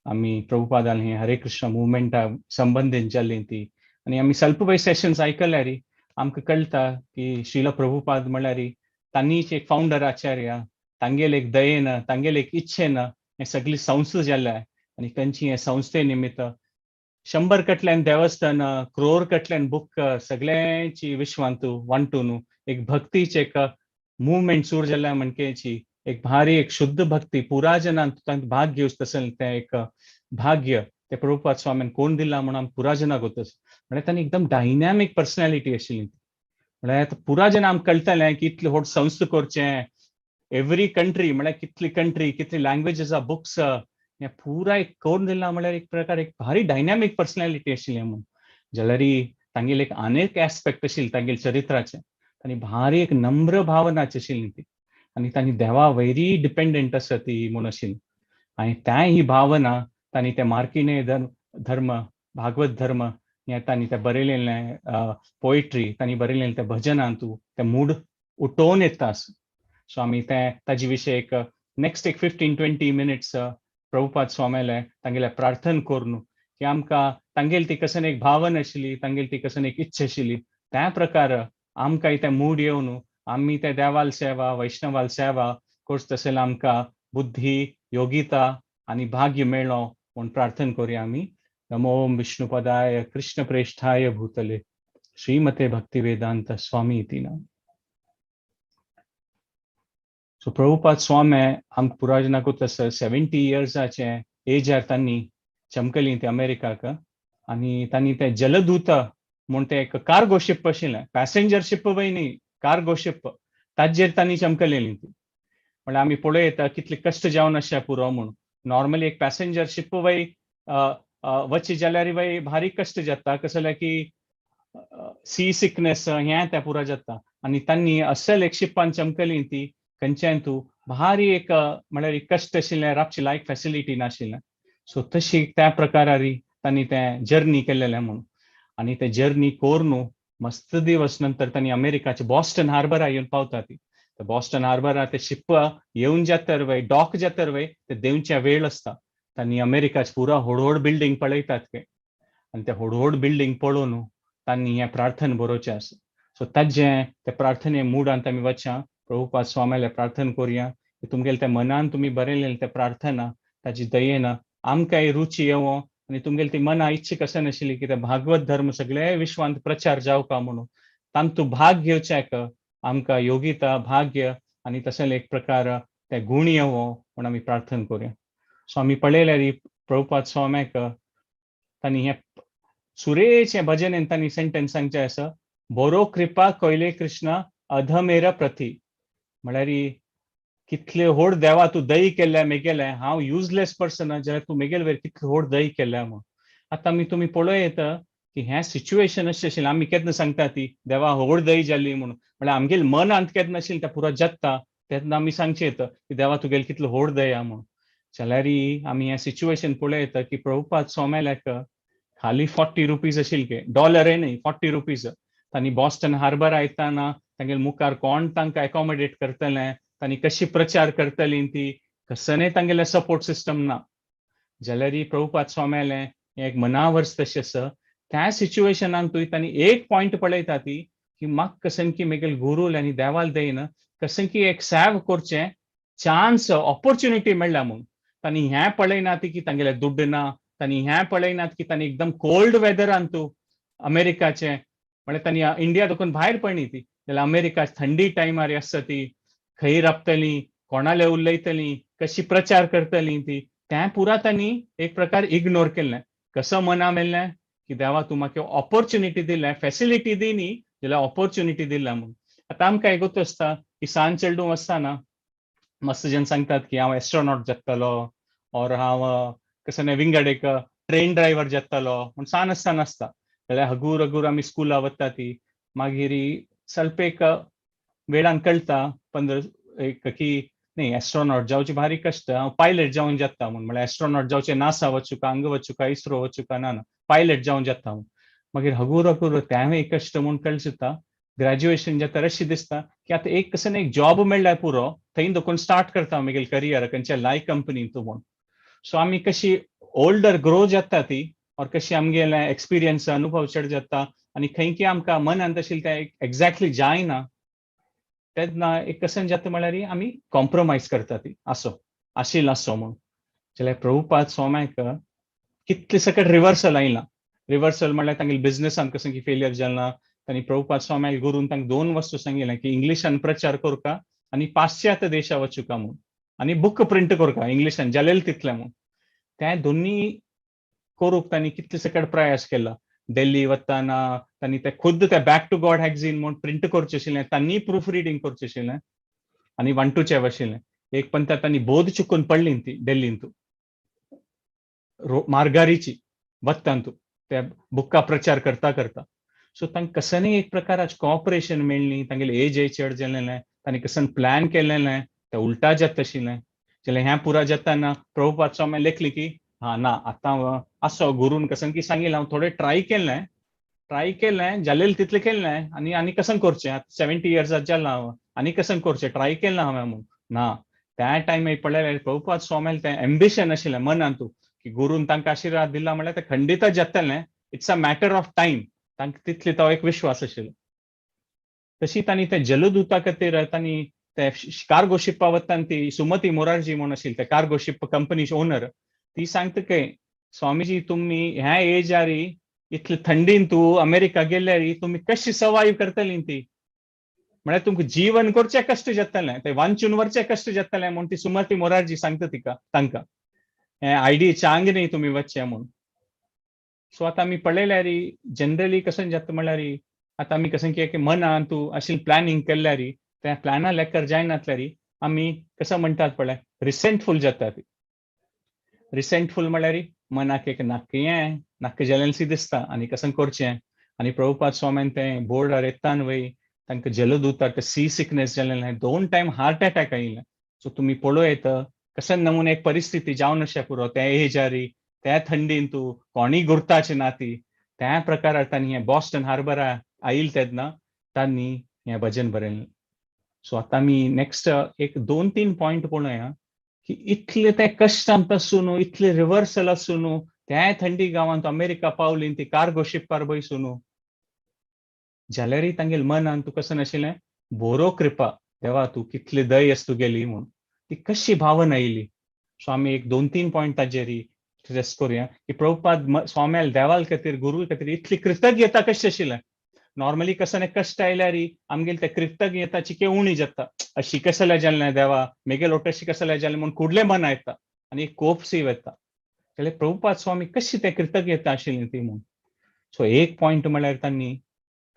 आमी प्रभुपादान हे हरे कृष्ण मुवमेंटा संबंदीत जाल्ली ती आनी आमी स्वल्प वय सेशन्स आयकल्यार आमकां कळटा की श्रील प्रभुपाद म्हळ्यार तांणीच एक फावंडर आचार्य, तांगेले एक दयेन, तांगेले एक इच्छेन हे सगळी संस्था जाल्या आनी खंयची हे संस्थे निमित्त 100 कटल्यान देवस्थान, क्रोर कटल्यान बुक सगळ्यांची विश्वांतू वांटून एक भक्तीचे एक मुवमेंट सुरू जाल्या. म्हणकेची एक भारी एक शुद्ध भक्ती पुरा जनान तांकां भाग घेवच तशें तें एक भाग्य ते प्रभुपाद स्वामीन कोण दिला म्हणून पुरा जनाक होतस. म्हळ्यार तांणी एकदम डायनॅमीक पर्सनॅलिटी आशिल्ली. म्हळ्यार आतां पुरा जन आमकां कळटलें की इतली व्हड संस्था करचें, एवरी कंट्री, म्हळ्यार कितली कंट्री, कितली लँग्वेजीस, बुक्स, हें पुराय करून दिला. म्हळ्यार एक प्रकार एक भारी डायनॅमीक पर्सनॅलिटी आशिल्ली म्हणून. जाल्यार तांगेले एक अनेक एस्पेक्ट आशिल्ले तांगेले चरित्राचे. आनी भारी एक नम्र भावनाची आशिल्ली ती आनी तांणी देवा वयरी डिपेंडंट आसा ती म्हूण आशिल्ली. आनी त्या ही भावना तांणी ते मार्किणे धर्म, भागवत धर्म हें तांणी तें बरयलेलें पोयट्री, तांणी बरयलेलें तें भजनांतू तें मूड उठोवन येता. सो आमी तें ताजे विशय एक नेक्स्ट एक 15-20 मिनिट्स प्रभुपाद स्वाम्याले तांगेले प्रार्थना करून की आमकां तांगेली ती कसन एक भावना आशिल्ली, तांगेली ती कसन एक इच्छा आशिल्ली, त्या प्रकार आमकां तें मूड येवन आमी ते देवाल सेवा, वैष्णवाल सेवा करता तशें आमकां बुद्धी, योगिता आनी भाग्य मेळ्ळो म्हूण प्रार्थना करुया आमी. नमो विष्णुपदाय कृष्ण प्रेष्ठाय भूतले श्रीमते भक्ती वेदांत स्वामी इति नाम. सो प्रभुपाद स्वामी आमकां पुराजनाकूच आसा, 70 इयर्साचे एजार तांणी चमकली ते अमेरिकाक आनी तांणी ते जलदूत म्हूण ते एक कार्गो शिप आशिल्लें, पॅसेंजर शिप वय न्ही, कार्गो शिप, ताजेर तांणी चमकलेली ती. म्हणल्यार आमी पळयता कितले कश्ट जावन आशा पुरो म्हूण. नॉर्मली एक पॅसेंजर शिप वय वचचे जाल्यार वय भारी कश्ट जाता, कसो जाल्यार की सी सिकनेस हें तें पुरो जाता. आनी तांणी असल एक शिपान चमकली ती खंयच्यान तूं भारी एक म्हळ्यार एक कश्ट आशिल्लें, रातची लायक फॅसिलिटी नाशिल्लें. सो तशी त्या प्रकारारी तांणी तें जर्नी केलेलें म्हूण. आनी तें जर्नी करून मस्त दिवस नंतर तांणी अमेरिकाचे बॉस्टन हार्बरा येवन पावता ती. बॉस्टन हार्बरा ते शिप येवन जातर वय, डॉक जातर वय, ते देंवच्या वेळ आसता. तांणी अमेरिकाचे पुरा व्हड व्हड बिल्डींग पळयतात ते आनी ते व्हड व्हड बिल्डींग पळोवन तांणी हें प्रार्थना बरोवचें आसा. सो ताजें ते प्रार्थने मुडांत आमी वचया, प्रभुपाद स्वाम्याले प्रार्थना करुया की तुमगेले त्या मनान तुमी बरयलेले ते प्रार्थना ताजी दयेन आमकांय रुची येवो आनी तुमगेली ती मना इच्छा कशें नाशिल्ली की ते भागवत धर्म सगळे विश्वांत प्रचार जावका म्हणून तांतू भाग घेवच्याक आमकां योगिता, भाग्य आनी तशें एक प्रकार ते गूण येवो म्हूण आमी प्रार्थना करुया. सो आमी पळयल्यार प्रभुपाद स्वाम्याक तांणी हें सुरेचें भजन तांणी सेंटेन्स सांगचें आसा, बोरो कृपा कोयले कृष्णा अधमेर प्रती. म्हळ्यार कितले व्हड देवा तूं दही केल्या मेगेलें, हांव युजलेस पर्सन जाल्यार तूं मेगेले वयर कितले व्हड दही केल्या म्हूण. आतां आमी तुमी पळोवं येता की हें सिच्युएशन अशें आशिल्लें. आमी केन्ना सांगता ती देवा व्हड दही जाली म्हणून, म्हळ्यार आमगेले मनांत केन्ना आशिल्लें तें पुरो जाता तेन्ना आमी सांगचें येता की देवा तुगेले कितलो व्हड दया म्हूण. जाल्यार आमी हें सिच्युएशन पळोवं येता की प्रभुपाद स्वाम्याल्याक खाली 40 रुपीज आशिल्ले, डॉलर न्ही, 40 रुपीज. तांणी बॉस्टन हार्बर आयताना तांगेले मुखार कोण तांकां एकोमोडेट करतलें, तांणी कशी प्रचार करतली ती, कसने तांगेले सपोर्ट सिस्टम ना. जाल्यार प्रभुपाद स्वाम्यालें एक मनावर्स तशें आसा. त्या सिच्युएशनान तुवें तांणी एक पॉयंट पळयता ती की म्हाका कसन की मेगेल गुरूल आनी देवाल दयन कसन की एक सेव करचें चान्स, ऑपॉर्च्युनिटी मेळ्ळ्या म्हूण. तांणी हें पळयना ती की तांगेले दुड्ड ना, तांणी हें पळयनात की तांणी एकदम कोल्ड वेदरान तूं अमेरिकाचे, म्हळ्यार तांणी इंडिया देखून भायर पडली ती जाल्यार अमेरिका थंडी टायमार आसता ती खंय राबतली, कोणाले उलयतली, कशी प्रचार करतली ती, तें पुरा तांणी एक प्रकार इग्नोर केल्लें. कसो मना मेल्लें की देवा तूं म्हाका ऑपॉर्च्युनिटी दिल्या, फेसिलिटी दी न्ही जाल्यार ऑपॉर्च्युनिटी दिल्या म्हूण. आतां आमकां एक आसता की सान चेडूं आसतना मस्त जन सांगतात की हांव एस्ट्रोनॉट जातलो ऑर हांव कसो न्ही विंगड एक ट्रेन ड्रायव्हर जातलो म्हूण सान आसतना आसता. जाल्यार हगूर हगूर आमी स्कुला वता ती, मागीर ಸ್ವಲ್ಪ एक वेळान कळटा 15 एक की न्ही एस्ट्रोनॉट जावचे भारी कश्ट, हांव पायलट जावन जाता म्हूण. म्हळ्यार एस्ट्रोनॉट जावचें नासा वचुका, हांगा वचुका, इस्रो वचुका, ना ना पायलट जावन जाता म्हूण. मागीर हगूर हगूर तेंवूय एक कश्ट म्हूण कळटा. ग्रॅज्युएशन जाता अशें दिसता की आतां एक कसो एक जॉब मेळ्ळ्यार पुरो, थंय देखून स्टार्ट करता मागीर करियर खंयच्या लायक कंपनीन तूं म्हूण. सो आमी कशी ओल्डर ग्रो जाता ती और कशी आमगेले एक्सपिरियन्स अनुभव चड जाता आनी खंय की आमकां मनांत आशिल्लें तें एक्झॅक्टली जायना तेन्ना एक कशें जाता म्हळ्यार आमी कॉम्प्रोमायज करता ती आसो आशिल्लो आसो म्हूण. जाल्यार प्रभुपाद स्वाम्याक कितले सकट रिवर्सल आयलां. रिवर्सल म्हळ्यार तांगेले बिझनसान कसं की फेलियर जालां. तांणी प्रभुपाद स्वाम्याक गुरून तांकां दोन वस्तू सांगिल्लें की इंग्लिशान प्रचार करका आनी पाश्चात्य देशा वचुका म्हूण आनी बूक प्रिंट करका इंग्लिशान जालेल तितलें म्हूण. तें दोन्ही करूंक तांणी कितले सकट प्रयास केला. दिल्ली वतना तांणी ते खुद्द ते बॅक टू गॉड मॅगझीन म्हूण प्रिंट करचें आशिल्लें, तांणी प्रूफ रिडींग करचें आशिल्लें आनी वांटूचें आशिल्लें. एक पण तांणी बोध चुकून पडली ती दिल्लींतू मार्गारीची वत्तांतू त्या बुक्का प्रचार करता करता. सो तांकां कसनय एक प्रकाराचे कॉपरेशन मेळ्ळी, तांगेले एजय चड जालेलें, तांणी कसन प्लॅन केलेलें तें उल्टा जाता आशिल्लें. जाल्यार हें पुरा जाताना प्रभुपाद स्वामी लेखली की हा ना आतां आसो गुरून कसन की सांगिल्लें हांव थोडें ट्राय केलें, ट्राय केलें जालेलें तितलें केलें आनी आनी कसन करचें आतां 70 इयर्स जालां हांव आनी कसन करचें ट्राय केलें हांवें म्हूण. ना त्या टायमार पळयल्यार प्रभुपाद स्वामील तें एम्बिशन आशिल्लें मनांतू की गुरून तांकां आशिर्वाद दिला म्हळ्यार तें खंडीत जातलें, it's a matter of time, तांकां तितले तो एक विश्वास आशिल्लो. तशी तांणी ते जलदूता खातीर तांणी ते कार्गो शिपा वतान ती सुमती मोरारजी म्हूण आशिल्ली ते कार्गो शिप कंपनीचे ओनर, ती सांगता की स्वामीजी तुमी ह्या एजारी इतले थंडीन तूं अमेरिका गेल्यार तुमी कशी सर्वायव करतली ती, म्हळ्यार तुमकां जीवन करचें कश्ट जातलें, ते वांचून वरचें कश्ट जातलें म्हूण ती सुमती मोरारजी सांगता तिका तांकां हें आयडी चांग न्ही तुमी वचचें म्हूण. सो आतां आमी पळयल्यार जनरली कशें जाता म्हळ्यार आतां आमी कशें की मनान तूं अशें प्लॅनिंग केल्यार त्या प्लॅना लेकर जायनातल्यार आमी कसं म्हणटात पळय रिसेंटफूल जाता ती. रिसेंटफूल म्हळ्यार मनाक एक नाक्क हें नाक्क जालें दिसता आनी कसं करचें. आनी प्रभुपाद स्वाम्यान तें बोर्डार येतान वय तांकां जलदूतार ते सी सिकनेस जालेलें, 2 टायम हार्ट अटॅक आयिल्लें. सो तुमी पळोवं येता कशें नमुने एक परिस्थिती जावन अशें पुरो त्या एजारी त्या थंडीन तूं कोणीय गुर्ताचे ना ती त्या प्रकारार तांणी हें बॉस्टन हार्बरा आयिल्लें तेन्ना तांणी हें भजन बरयलें. सो आतां आमी नेक्स्ट एक 2-3 पॉयंट पळोवया की इतले ते कश्टांत आसून इतले रिवर्सल आसून त्या थंडी गांवांत अमेरिका पावली ती कार्गो शिपार बसून जाल्यारय तांगेले मनान तूं कसं नाशिल्लें बोरो कृपा देवा तूं कितली दय आस तुगेली म्हूण ती कशी भावना आयली. सो आमी एक 2-3 पॉयंट ताजेर स्ट्रेस करुया की प्रभुपाद स्वाम्याल देवाल खातीर गुरू खातीर इतली कृतज्ञता कशी आशिल्लें. नॉर्मली कसं न्ही कश्ट आयल्यार आमगेले ते कृतज्ञताची के उणी जाता, अशी कसले जालें देवा मेगेल ओट अशी कसले जालें म्हूण कुडले मना येता आनी एक कोप सी वता. जाल्यार प्रभुपाद स्वामी कशी ते कृतज्ञता आशिल्ली ती म्हूण. सो एक पॉयंट म्हळ्यार तांणी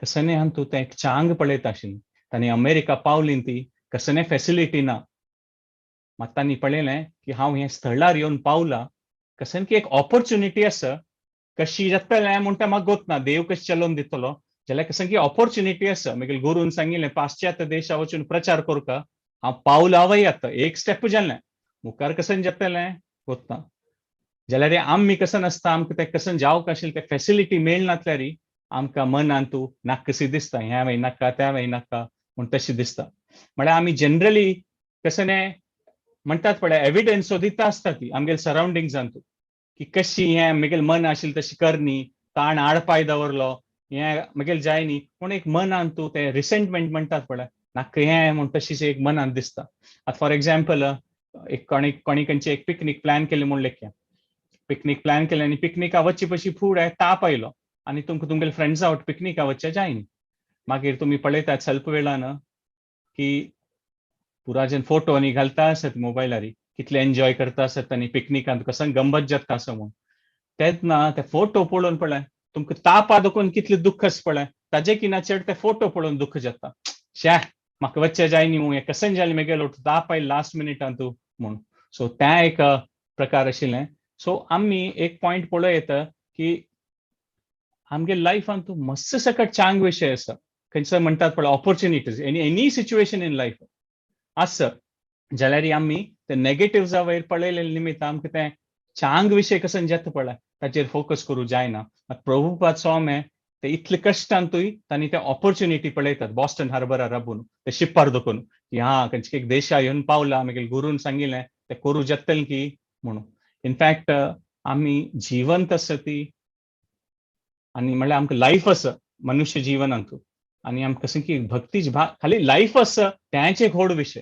कसने हांतू तें एक चांग पळयता आशिल्ली. तांणी अमेरिका पावली ती कसने फेसिलिटी ना, मात तांणी पळयलें की हांव हें स्थळार येवन पावला कसन की एक ऑपॉर्च्युनिटी आसा, कशी जातलें म्हूण तें म्हाका गोत ना, देव कशें चलोवन दितलो. जाल्यार कसन की ऑपॉर्च्युनिटी आसा, मागीर गुरून सांगिल्लें पाश्चात्य देशा वचून प्रचार करका, हांव पावला वय आतां एक स्टेप जालें मुखार कसन जातलें गोत ना. जाल्यार आमी कसन आसता आमकां तें कसन जावंक आशिल्लें तें फेसिलिटी मेळनातल्यार आमकां मनान तूं नाका कशी दिसता, ह्या वय नाका त्या वय नाका म्हूण तशें दिसता. म्हळ्यार आमी जनरली कसने म्हणटात पळय एविडन्स सोदिता आसता ती आमगेले सरावंडिंग्सान तूं की कशी हें म्हगेलें मन आशिल्लें तशी करनी, ताण आडपाय दवरलो हें म्हगेलें जाय न्ही, पूण एक मनान तूं तें रिसेंटमेंट म्हणटात पळय नाका हें म्हूण तशीच एक मनान दिसता. आतां फॉर एग्जाम्पल एक कोणी कोणी खंयची एक पिकनीक प्लॅन केली म्हूण लेखया, पिकनीक प्लॅन केलें आनी पिकनिका वचचे पशी फुडें ताप आयलो आनी तुमकां तुमगेले फ्रेंड्सा आवट पिकनिका वचचें जायनी. मागीर तुमी पळयतात स्वल्प वेळान की पुराजन फोटो आनी घालता आसत मोबायलारी, कितले एन्जॉय करता आसत आनी पिकनिकांत कसं गंमत जाता आसा म्हूण. तेन्ना ते फोटो पळोवन पळय तुमकां तापा दोकून कितले दुख्ख आसा पळय, ताजे किना चड ते फोटो पळोवन दुख्ख जाता. श्या, म्हाका वचचें जाय न्ही, हें कशें जालें मेगेलो ताप आयलो लास्ट मिनिटान तूं म्हूण. सो तें एक प्रकार आशिल्लें. सो आमी एक पॉयंट पळोवं येता की आमगे लायफान तूं मस्त सकट चांग विशय आसा. खंयचो म्हणटात पळय opportunities, any situation in life आसा जाल्यार आमी ते नेगेटिव्सा वयर पळयले निमित्त आमकां तें चांग विशय कसं जाता पळय ताचेर फोकस करूं जायना. प्रभुपाद स्वामी ते इतले कश्टांतूय तांणी ते ऑपॉर्च्युनिटी पळयतात बॉस्टन हार्बरार राबून ते शिप्पार दखून की हा खंयचे एक देशा येवन पावला, मागीर गुरून सांगिल्लें ते करूं जातलें की म्हणून. इनफॅक्ट आमी जिवंत आसा ती आनी म्हणल्यार आमकां लायफ आसा मनुष्य जिवनांत आनी आमकां कशें की भक्तीच खाली लायफ आसा तेंच एक व्हड विशय.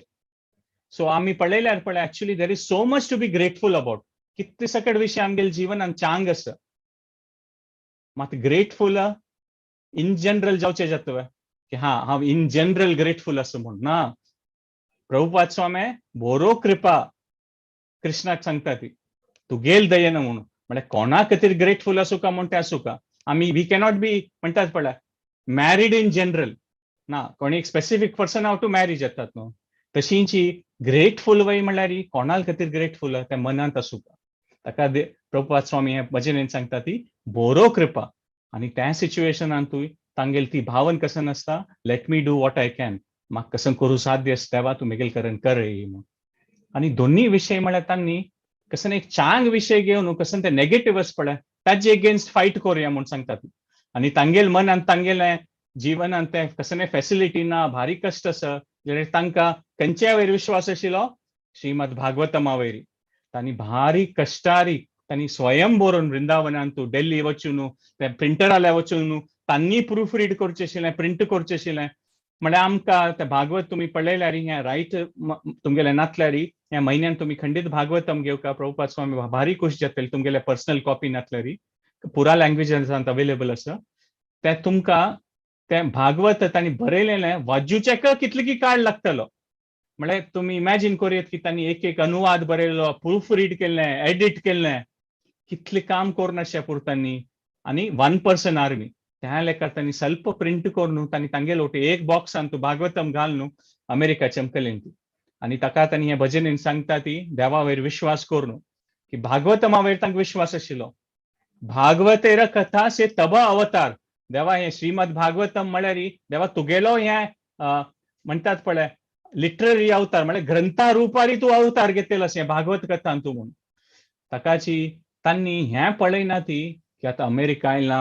सो आमी पळयल्यार पळय actually there is so much to be grateful about. कितले सकट विशय आमगेले जिवनान चांग आसा, मात ग्रेटफूल इन जनरल जावचें जाता की हा हांव इन जनरल ग्रेटफूल आसा म्हूण ना. प्रभुपाद स्वामी बोरो कृपा कृष्णाक सांगता ती तुगेल दयेन म्हणून, म्हळ्यार कोणा खातीर ग्रेटफूल आसूं का म्हूण तें आसूं का. आमी we cannot बी म्हणटात पळय मॅरीड इन जनरल ना, कोणी एक स्पेसिफीक पर्सन हांव टू मॅरी जातात न्हू, तशींची ग्रेटफूल वय म्हणल्यार कोणा खातीर ग्रेटफूल तें मनांत आसूं का. ताका प्रभुपाद स्वामी हे भजनेन सांगता ती बोरो कृपा. आनी त्या सिच्युएशनांतूय तांगेल ती भावन कसं नासता, let me do what I can, म्हाका कसं करूं साध्य आसता तेवा तूं मेगेल करण कर म्हणून. आनी दोन्ही विशय म्हळ्यार तांणी कसं एक चांग विशय घेवन कसं ते नेगेटिव्ह आसा पळय ताजे एगेन्स्ट फायट करुया म्हूण सांगतात. आनी तांगेल मनान तांगेलें जिवनान ते कसं फॅसिलिटी ना, भारी कश्ट आसा, जाल्यार तांकां खंयच्या वयर विश्वास आशिल्लो श्रीमद भागवतमा वयरी. तांणी भारी कश्टारी तांणी स्वयं बरोवन वृंदावनांतू दिल्ली वचून ते प्रिंटराल्या वचून तांणी प्रूफ रीड करचें आशिल्लें, प्रिंट करचें आशिल्लें. म्हळ्यार आमकां तें भागवत तुमी पळयल्यार हें रायट तुमगेलें नातल्यार ह्या म्हयन्यान तुमी खंडीत भागवतम घेवका, प्रभुपाद स्वामी भारी खूश जातले तुमगेले पर्सनल कॉपी नातल्यार, पुरा लँग्वेजांत अवेलेबल आसा तें तुमकां. तें भागवत तांणी बरयलेलें वाजूचेक कितले की काळ लागतलो म्हळ्यार तुमी इमॅजीन करूं येत की तांणी एक एक अनुवाद बरयलो, प्रूफ रीड केल्लें, एडिट केल्लें, कितलें काम करून अशें पुरतांनी. आनी वन पर्सन आर्मी त्या लेखार तांणी स्वल्प प्रिंट करून तांणी तांगेलो एक बॉक्सान तूं भागवतम घाल न्हू अमेरिका चमकलें ती. आनी ताका तांणी हे भजनेन सांगता ती देवा वयर विश्वास करून की भागवतमा वयर तांकां विश्वास आशिल्लो. भागवतेर कथा से तब अवतार, देवा हें श्रीमद भागवतम म्हळ्यार देवा तुगेलो हें म्हणटात पळय लिटररी अवतार, म्हळ्यार ग्रंथा रुपारी तूं अवतार घेतलेलो अशें भागवत कथान तूं म्हूण. ताकाची तांणी हें पळयना ती की आतां अमेरिका आयला,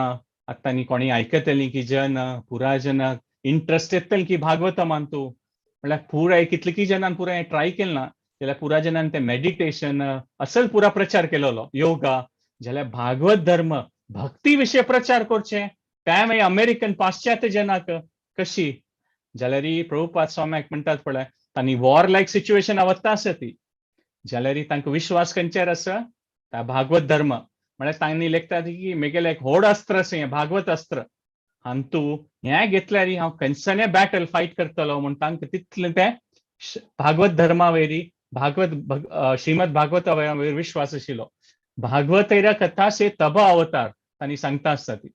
आतां तांणी कोणी आयकतली की जन पुरा जन इंट्रस्ट येतली की भागवतमान तूं, म्हळ्यार पुराय कितले की जनान पुराय ट्राय केलें ना जाल्यार पुरा जनान तें मेडिटेशन असल पुरा प्रचार केलेलो योगा, जाल्यार भागवत धर्म भक्ती विशय प्रचार करचें तें मागीर अमेरिकन पाश्चात्य जनाक कशी. जाल्यार प्रभुपाद स्वाम्याक म्हणटात पळय तांणी वॉर लायक सिच्युएशन वता आसा ती, जाल्यार तांकां विश्वास खंयचेर आसा त्या भागवत धर्म. म्हळ्यार तांणी लेखतात की मेगेलें एक व्हड अस्त्र आसा हें भागवत अस्त्र, आनी तूं हें घेतल्यार हांव खंयच्यानय बॅटल फायट करतलो म्हूण तांकां तितलें तें भागवत धर्मा वयरी भागवत श्रीमद भागवता वयर विश्वास आशिल्लो. भागवतेर कथा से तब अवतार तांणी सांगता आसता ती.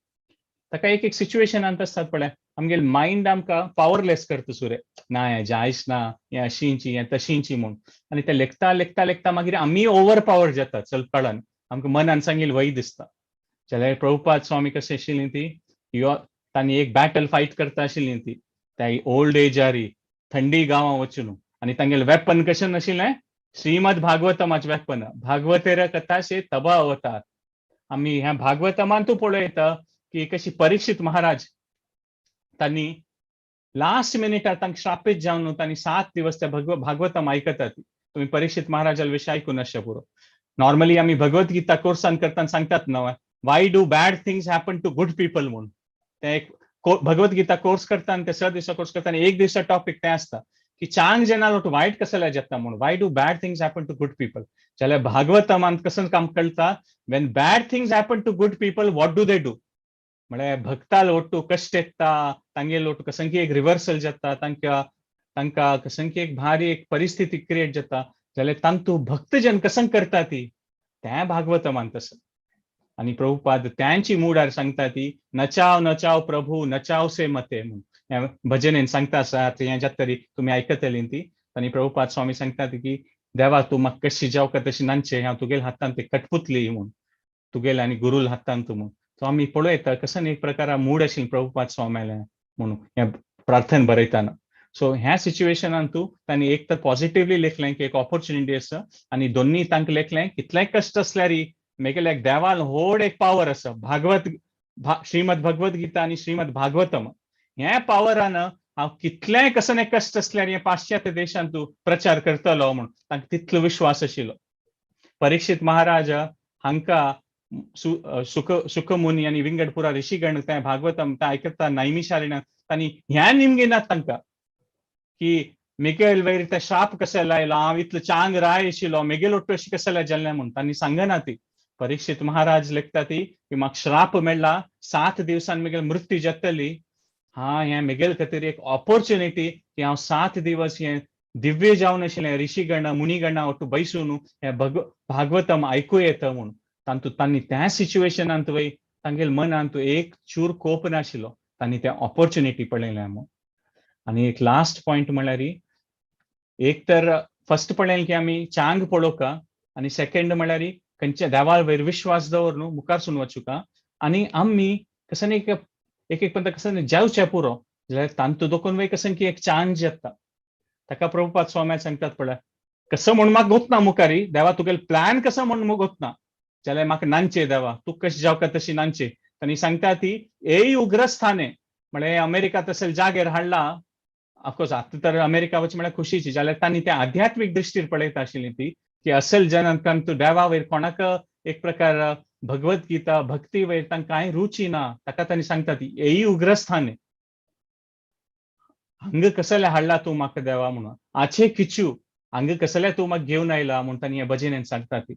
ताका एक एक सिच्युएशनांत आसतात पळय आमगेले मायंड आमकां पावरलेस करता सुरे, ना हें जायच ना, हें अशींची हें तशींची म्हूण. आनी ते लेखता लेखता लेखता मागीर आमी ओवर पावर जातात चल कळन आमकां मनान सांगील वय दिसता. जाल्यार प्रभुपाद स्वामी कशें आशिल्ली ती यो तांणी एक बॅटल फायट करता आशिल्ली ती त्या ओल्ड एजारी थंडी गांवां वचून, आनी तांगेलें वेपन कशें नाशिल्लें श्रीमद भागवतमाचें वेपन, भागवतेर कथा से तब अवतार. आमी ह्या भागवतमांतू पळयता की कशी परीक्षित महाराज तांणी लास्ट मिनिटार तांकां श्रापीत जावन तांणी 7 दिवस त्या भागवतम आयकतात. तुमी परीक्षित महाराजाल विशय आयकून आसचे पुरो. नॉर्मली आमी भगवत गीता कोर्सान करतना सांगतात न्हय, why do bad things happen to good people म्हूण. ते एक भगवत गीता कोर्स करतना ते 6 दिसा कोर्स करतना एक दिसा टॉपीक तें आसता की चांग जना लोक वायट कसले जाता म्हूण, why do bad things happen to good people. जाल्यार भागवतमांत कसं काम कळटा, when bad things happen to good people what do they do. म्हळ्यार भक्ताल ಒಟ್ಟು कश्ट येता, तांगेल ಒಟ್ಟು कसंकी एक रिवर्सल जाता, तांकां तांकां कसंकी एक भारी एक परिस्थिती क्रिएट जाता जाल्यार तांतू भक्तजन कसं करता ती तें भागवतमान तसं. आनी प्रभुपाद त्यांची मुडार सांगता ती नचाव नचाव प्रभू नचाव से मते म्हणून ह्या भजनेन सांगता आसा. आतां हें जाता तरी तुमी आयकतली ती. आनी प्रभुपाद स्वामी सांगतात की देवा, तूं म्हाका कशी जावका तशी नानचें, हांव तुगेल्या हातान ते कटपुतली म्हूण, तुगेल्या आनी गुरूल हातान तूं म्हूण. सो आमी पळयता कसं एक प्रकार मूड आशिल्लें प्रभुपाद स्वाम्यालें म्हणून हें प्रार्थना बरयतना. सो ह्या सिच्युएशनान तूं तांणी एक तर पॉझिटिवली लेखलें की एक ऑपॉर्च्युनिटी आसा आनी दोन्ही तांकां लेखलें कितलेंय कश्ट आसल्यार मेगेल्या एक देवान व्हड एक पावर आसा, भागवत, श्रीमद भगवत गीता आनी श्रीमद भागवतम. ह्या पावरान हांव कितलेंय कसले कश्ट आसल्यार हे पाश्चात्य देशांत तूं प्रचार करतलो म्हूण तांकां तितलो विश्वास आशिल्लो. परीक्षित महाराज हांकां सुख सुखमुनी आनी विंगडपुरा ऋषीगण तें भागवतम तें आयकता नैमिषारण्यांत, तांणी ह्या निमगिनात तांकां की मिगेल वयर ते शाप कशें लायलो, हांव इतलो चांग राय आशिल्लो, मेगेल ಒಟ್ಟು अशें कशें जाल्लें म्हूण तांणी सांगना ती. परीक्षित महाराज लेखता ती की म्हाका श्राप मेळ्ळा, 7 दिवसान मेगेल मृत्यू जातली. हा, हें मेगेल खातीर एक ऑपॉर्च्युनिटी की हांव 7 दिवस हें दिव्य जावन आशिल्लें ऋषीगण मुनीगणा ಒಟ್ಟು बैसून हें भागवतम आयकूं येता म्हूण. तांतूत तांणी त्या सिच्युएशनांत वय तांगेल मनांत एक चूर कोप नाशिल्लो, तांणी तें ऑपॉर्च्युनिटी पळयलें म्हूण. आनी एक लास्ट पॉयंट म्हणल्यार, एक तर फर्स्ट पळयलें की आमी चांग पळोवका आनी सेकंड म्हणल्यार खंयच्या देवा वयर विश्वास दवर न्हू मुखारसून वचुका. आनी आमी कसं एक एक एक पंत कसं जेवचें पुरो जाल्यार तांतू दोकून वय कसं की एक चांज येता. ताका प्रभुपाद स्वामी सांगतात पळय, कसं म्हूण म्हाका गोतना मुखारी देवा, तुगेले प्लॅन कसं म्हूण गोतना जाल्यार म्हाका नानचे देवा, तूं कशें जावका तशी नानचे. तांणी सांगता ती एय उग्रस्थाने म्हळ्यार अमेरिका तसले जागेर हाडला. ऑफकोर्स आतां तर अमेरिका वच म्हळ्यार खुशीची, जाल्यार तांणी ते आध्यात्मीक दृश्टीर पळयता आशिल्ली ती की असल जनांक तूं देवा वयर कोणाक एक प्रकार भगवत गीता भक्ती वयर तांकां कांय रुची ना. ताका तांणी सांगता ती एय उग्रस्थाने हांगा कसले हाडला तूं म्हाका देवा म्हणून, आचे किचू हांगा कसले तूं म्हाका घेवन आयला म्हूण तांणी ह्या भजनेन सांगता ती,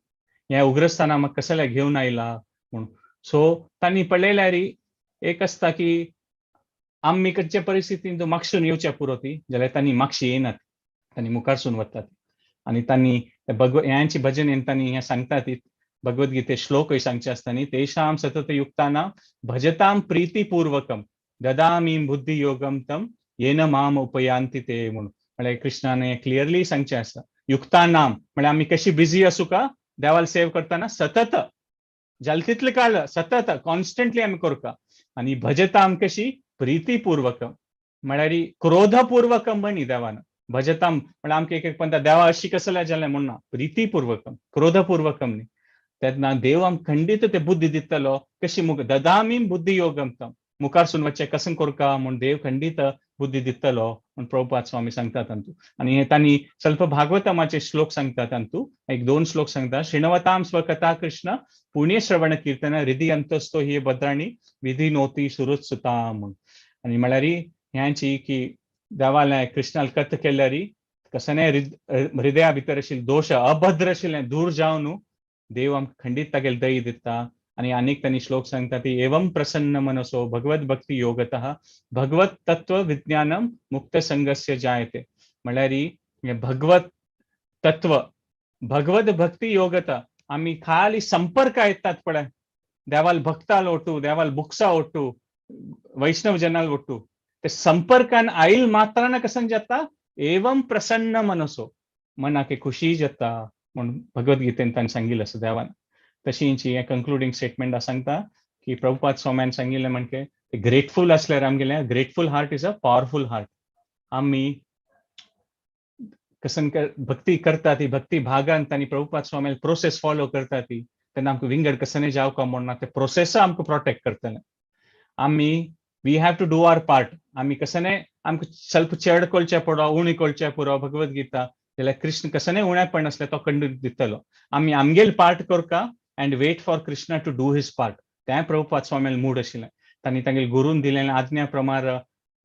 ह्या उग्रस्थाना म्हाका कसले घेवन आयला म्हूण. सो तांणी पळयल्यार एक आसता की आमी खंयच्या परिस्थितीन तूं मागसून येवच्या पुरो ती, जाल्यार तांणी मागशी येनात, तांणी मुखारसून वतात. आनी तांणी ह्यांची भजनेन तांणी हें सांगता ती भगवद्गीते श्लोकय सांगचे आसता, तेषां सतत युक्तानां भजतां प्रीतिपूर्वकम ददामी बुद्धी योगम तम येन माम उपयांती ते म्हणून. म्हळ्यार कृष्णान हें क्लियरली सांगचें आसा, युक्तानाम म्हळ्यार आमी कशी बिझी आसूं का देवाला सेव करतना सतत जालें तितलें काळ सतत कॉन्स्टंटली आमी करता. आनी भजताम कशी प्रीतिपूर्वकम म्हळ्यार क्रोधपूर्वकम म्हणी देवान भजताम म्हळ्यार आमकां एक एक पंता देवा अशी कसले जालें म्हण ना, प्रीतिपूर्वकम, क्रोधपूर्वकम न्ही. तेन्ना देव आमकां खंडीत ते बुद्धी दितलो कशी मुख ददामी बुद्धी योगम तम मुखारसून वचचें कसं करका म्हूण देव खंडीत बुद्धी दितलो म्हूण प्रभुपाद स्वामी सांगतात तांतू. आनी हे तांणी स्वल्प भागवतमाचे श्लोक सांगतात तांतू, एक दोन श्लोक सांगता. शृण्वताम स्वकथा कृष्ण पुण्य श्रवण कीर्तन हृदय अंतस्थो ही भद्राणी विधी नोती सुहृत्सुता म्हूण. आनी म्हळ्यार ह्यांची की देवाले कृष्णाल कथ केल्यारी कसने हृदया भितर आशिल्ले दोश अभद्र आशिल्लें दूर जावन देव आमकां खंडीत तागेले दई दिता. आनी आनीक तांणी श्लोक सांगता ती एवं प्रसन्न मनसो भगवत भक्ती योगतः भगवत तत्व विज्ञानम मुक्त संगस्य जायते. म्हळ्यार हे भगवत तत्व भगवत भक्ती योगता आमी खाली संपर्क येतात पळय देवाल भक्ताल ಒಟ್ಟು, देवाल बुक्सा ಒಟ್ಟು, वैष्णव जनाल ಒಟ್ಟು, ते संपर्कान आईल मात्रान कसं जाता एवं प्रसन्न मनसो मनाक खुशी जाता म्हूण भगवद्गीतेन ताणें सांगिल्लें आसा देवान. तशींची हें कंक्लुडींग स्टेटमेंट सांगता की प्रभुपाद स्वाम्यान सांगिल्लें म्हणजे ग्रेटफूल असल्यार आमगेलें grateful heart is a powerful heart. आमी कसन भक्ती करता ती भक्ती भागान तांणी प्रभुपाद स्वामी प्रोसेस फॉलो करता ती तेन्ना आमकां विंगड कसने जावका म्हण ना, ते प्रोसेस आमकां प्रोटेक्ट करतले. आमी we have to do our part. आमी कसने आमकां ಸ್ವಲ್ಪ चड कोलचें पुरो उणी कोलचें पुरो भगवद्गीता जाल्यार कृष्ण कसने उणेपण आसलें तो कंडू दितलो. आमी आमगेल पार्ट करका and wait for Krishna to do his part. तें प्रभुपाद स्वामील मूड आशिल्लें. तांणी तांगेले गुरून दिलेलें आज्ञा प्रमाण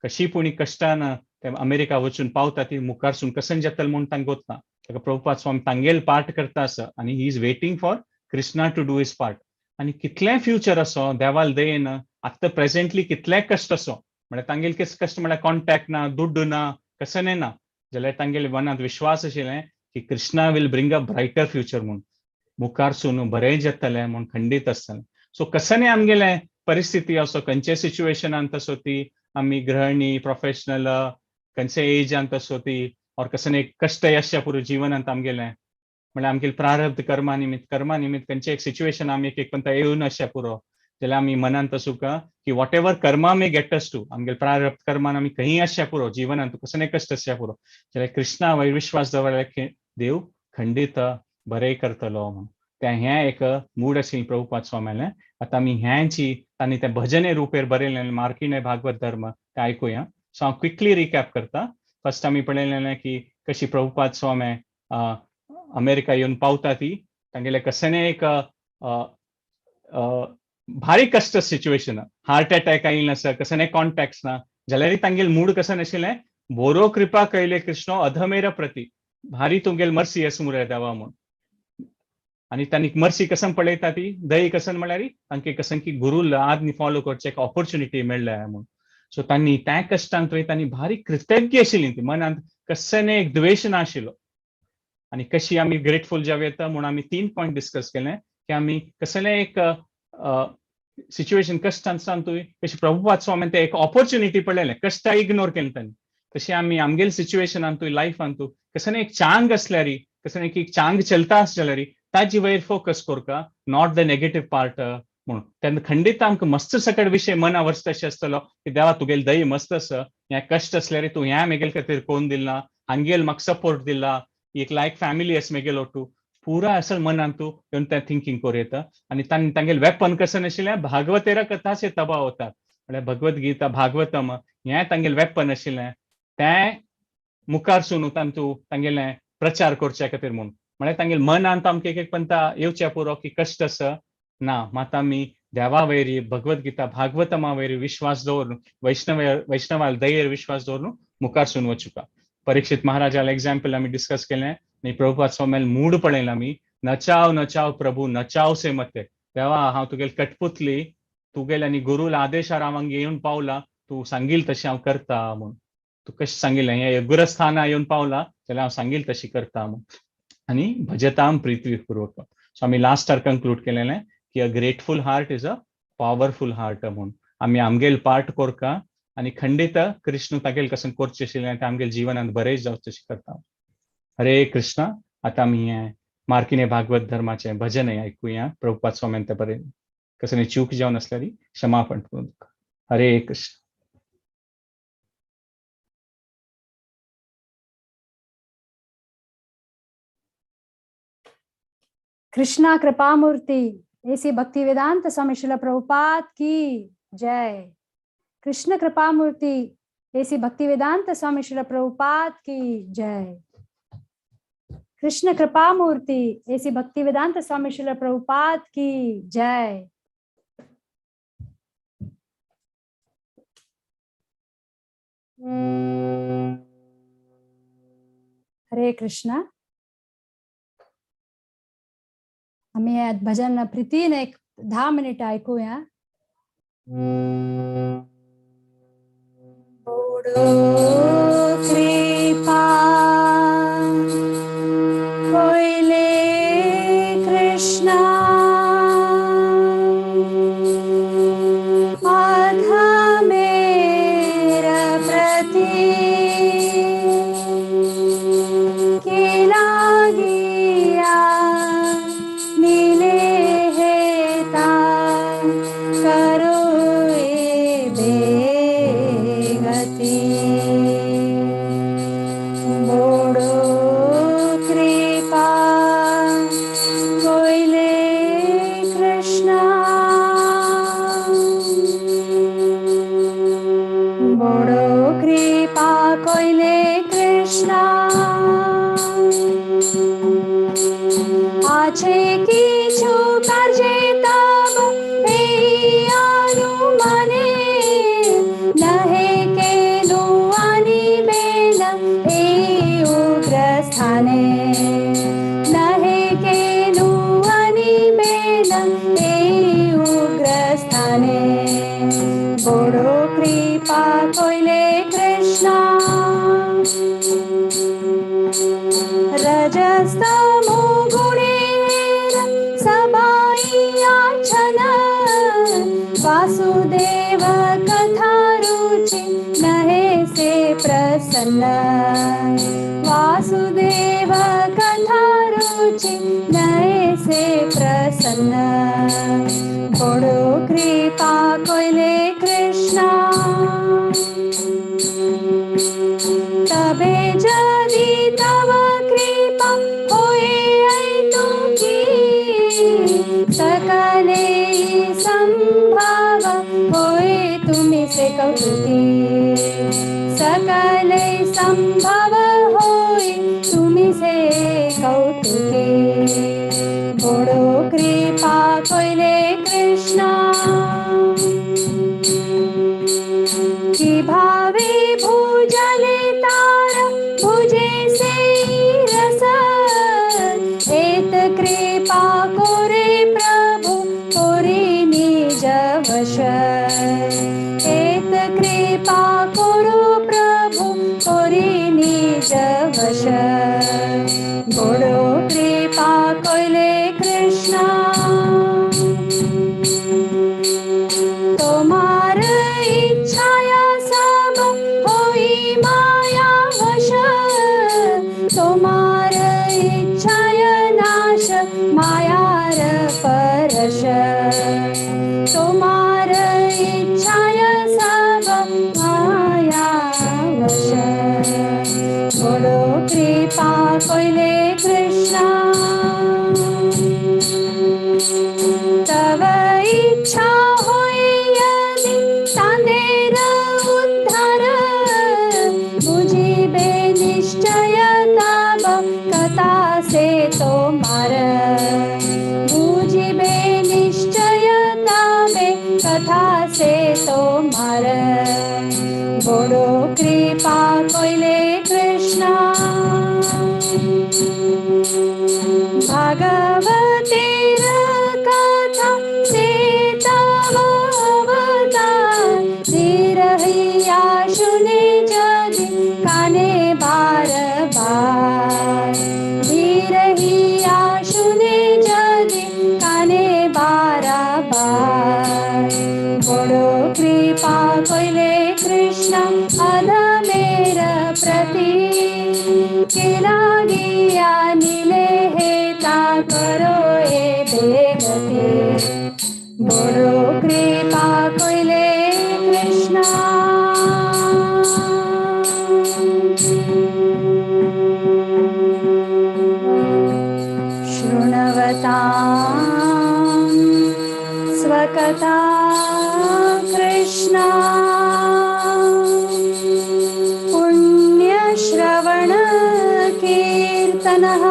कशी पुणी कश्टान ते अमेरिका वचून पावता ती मुखारसून कसन जातले म्हूण तांकां गोतना. ताका प्रभुपाद स्वामी तांगेल पार्ट करता आसा आनी he is waiting for Krishna to do his part. आनी कितलें फ्युचर आसो देवाल दयेन आत्तां प्रेजेंटली कितलें कश्ट आसो म्हळ्यार तांगेले किस कश्ट म्हळ्यार कॉन्टॅक्ट ना, दुड्ड ना, कसलें ना, जाल्यार तांगेले मनांत विश्वास आशिल्लें की Krishna will bring a brighter future म्हूण, मुखारसून बरें जातलें म्हूण खंडीत आसतलें. सो कसलें आमगेलें परिस्थिती असो, खंयचे सिच्युएशनांत आसो ती, आमी गृहिणी, प्रोफेशनल, खंयचे एजांत आसो ती, ऑर कसलें एक कश्ट आसच्या पुरो जिवनांत आमगेलें, म्हळ्यार आमगेले प्रारब्ध कर्मा निमित्त, कर्मा निमित्त खंयचे एक सिच्युएशन आमी एक एक पंता येवन आसच्या पुरो, जाल्यार आमी मनांत आसूं की whatever karma may get us to, आमगेले प्रारब्ध कर्मान आमी खंय आसच्या पुरो जिवनांत कसलें कश्ट आसच्या पुरो, जाल्यार कृष्णा वयर विश्वास दवरल्यार देव खंडीत बरें करतलो म्हूण. तें हें एक मूड आशिल्लें प्रभुपाद स्वाम्यालें. आतां आमी ह्यांची तांणी तें भजने रुपेर बरयलें मार्किणे भागवत धर्म, तें आयकुया. सो हांव क्विकली रिकॅप करता. फर्स्ट आमी पळयलें की कशी प्रभुपाद स्वामी अमेरिका येवन पावता ती, तांगेलें कसलें एक भारी कश्ट सिच्युएशन, हार्ट अटॅक आयिल्लें आसा, कसलें कॉन्टॅक्ट्स ना, जाल्यार तांगेलें मूड कशें नाशिल्लें, बोरो कृपा कैले कृष्ण अधमेर प्रती, भारी तुमगेल मर्सी आसूं रे देवा म्हूण. आनी तांणी मर्सी कसन पळयता ती, दही कसन म्हळ्यार तांकां कसन की गुरूल आदनी फॉलो करचें एक ऑपॉर्च्युनिटी मेळ्ळ्या म्हूण. सो तांणी त्या कश्टांत तांणी भारी कृतज्ञ आशिल्ली ती, मनांत कसलें एक द्वेश नाशिल्लो. आनी कशी आमी ग्रेटफूल जावं येता म्हूण आमी 3 पॉयंट डिस्कस केलें की आमी कसलें एक सिच्युएशन कश्टांतूय कशी प्रभुपाद स्वामीन ते एक ऑपॉर्च्युनिटी पळयलें, कश्टां इग्नोर केलें तांणी, तशें आमी आमगेले सिच्युएशनांतूय लायफांतूय कसलें एक चांग आसल्यार, कसलें एक चांग चलता आसल्यार ताजी वयर फोकस करका, not the negative part म्हणून. तेन्ना खंडीत आमकां मस्त सकट विशय मना वर्स तशें आसतलो की देवा तुगेले दही मस्त आसा, हें कश्ट आसल्यार तूं ह्या मेगेल खातीर कोण दिला, हांगेल म्हाका सपोर्ट दिला, एक लायक फॅमिली आसा मेगेल ओटू, पुरा असल मनांत तूं येवन तें थिंकींग करूं येता. आनी तांणी तांगेले वेपन कशें नाशिल्लें, भागवतेरा कथाचे तबाव वतात, म्हळ्यार भगवद्गीता भागवतम हें तांगेलें वेपन आशिल्लें, तें मुखारसून तांतू तांगेलें प्रचार करच्या खातीर म्हूण. म्हळ्यार तांगेले मनांत आमकां एक एक पंता येवच्या पुरो की कश्ट आसा ना, मात आमी देवा वयर भगवद्गीता भागवतमा वयर विश्वास दवरून, वैष्णव वैष्णवाल दयेर विश्वास दवरून मुखारसून वचुका. परीक्षित महाराजाला एग्जाम्पल आमी डिस्कस केलें आनी प्रभुपाद स्वामील मूड पळयलें आमी, नचाव नचाव प्रभू नचाव से मते, देवा हांव तुगेले कटपुतली, तुगेले आनी गुरूल आदेशार हांव हांगा येवन पावला, तूं सांगील तशें हांव करता म्हूण, तूं कशें सांगिल्लें हें गुरस्थाना येवन पावला जाल्यार हांव सांगील तशें करता म्हूण. आनी भजताम प्रितीपूर्वक. सो आमी लास्टार कंक्लूड केलेलें की a grateful heart is a powerful heart म्हूण. आमी आमगेल पार्ट कोरका आनी खंडीत कृष्ण तागेल कशें करचें आशिल्लें तें आमगेल जिवनांत बरें जावचें तशें करता. हरे कृष्णा. आतां आमी हें मार्किने भागवत धर्माचें भजन आयकुया. प्रभुपाद स्वामीन तें बरें कसलें चूक जावन आसल्यार क्षमापण करूं तुका. हरे कृष्ण. कृष्णा कृपामूर्ति एसी भक्ति वेदांत स्वामी श्रील प्रभुपाद की जय. कृष्ण कृपामूर्ति एसी भक्ति वेदांत स्वामी श्रील प्रभुपाद की जय. कृष्ण कृपामूर्ति एसी भक्ति वेदांत स्वामी श्रील प्रभुपाद की जय. हरे कृष्णा. आम्ही भजन प्रीतीन एक 10 मिनिट ऐकूया. कृपा कोयले कृष्णा आधा मेरा प्रति के लागिया मिले हेता करो ए बेगति. कोयले कृष्णा। रजस्तमो गुणेर सबाईयाछन वासुदेव कथा रुचि नहे से प्रसन्न। वासुदेव कथा रुचि नहे से प्रसन्न। बड़ो कृपा कोयले कृष्णा। तबे जदि तव कृपा होए की सकले संभव होए तुम्हें से कौतुकी। सकले संभव होए तुम्हें से कौतुकी। बड़ो कृपा कोयले कृष्णा। की भावे भूजले तार भुजे से रस एत कृपा कोरे प्रभु कोरे निज वश। एत कृपा कोरो प्रभु कोरे निज वश। बड़ो कृपा कोयले कृष्णा। तुम्हार इच्छाया सब होई माया वश। तुम्हार इच्छाया नाश मायार परश। तुम्हार इच्छाया सब माया वश। बड़ो कृपा कोयले कृष्णा। तव इच्छा होई यदि तांदेर उद्धार बुझिबे निश्चय तब कथा से तोमार। बुझिबे निश्चय तबे कथा से तोमार। बड़ो कृपा कोयले कृष्णा। भागवतेर कथा से तव अवतार धीरहिया शुने जदि काने बार बार। धीरहिया शुने जदि काने बार बार। बड़ो कृपा कोयले कृष्ण अधमेर प्रति के लागिया निले हेता करो ए बेगति। बड़ो कृपा कोयले कृष्णा। शृण्वतां स्वकथा कृष्णा। पुण्यश्रवण कीर्तनः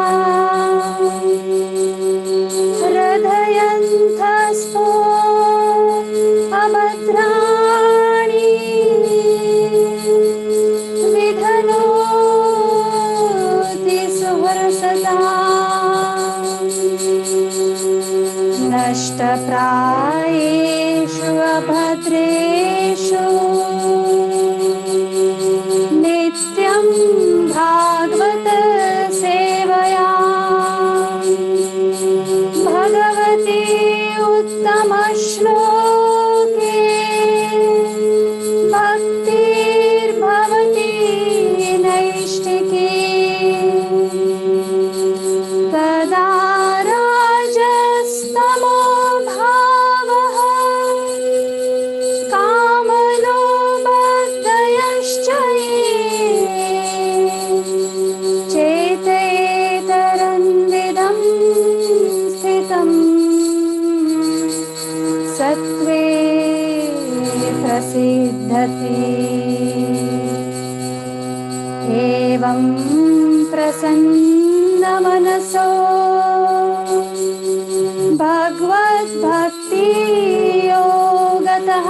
हृदयन्थस्थो अभद्राणि विधनोति सुहर्षदा। नष्टप्रायेषु अभद्रेषु नित्यं भागवत सेवया भगवती उत्तमश्लोके भक्तिर्भवति नैष्ठिकी। तदा राजस्तमो भावः कामलोभदयश्च ये चेतयेतरन्विदं स्थितं सत्त्वे प्रसिद्धति। एवं प्रसन्नमनसो भगवद्भक्तियोगतः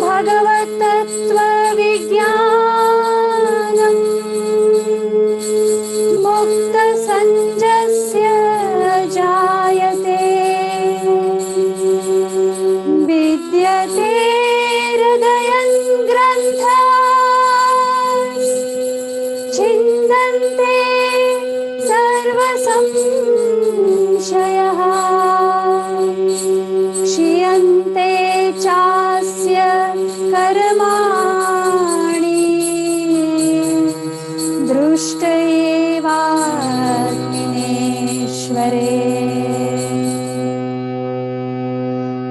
भगवत्तत्त्वविज्ञानं मुक्तसञ्जस्य जायते। विद्यते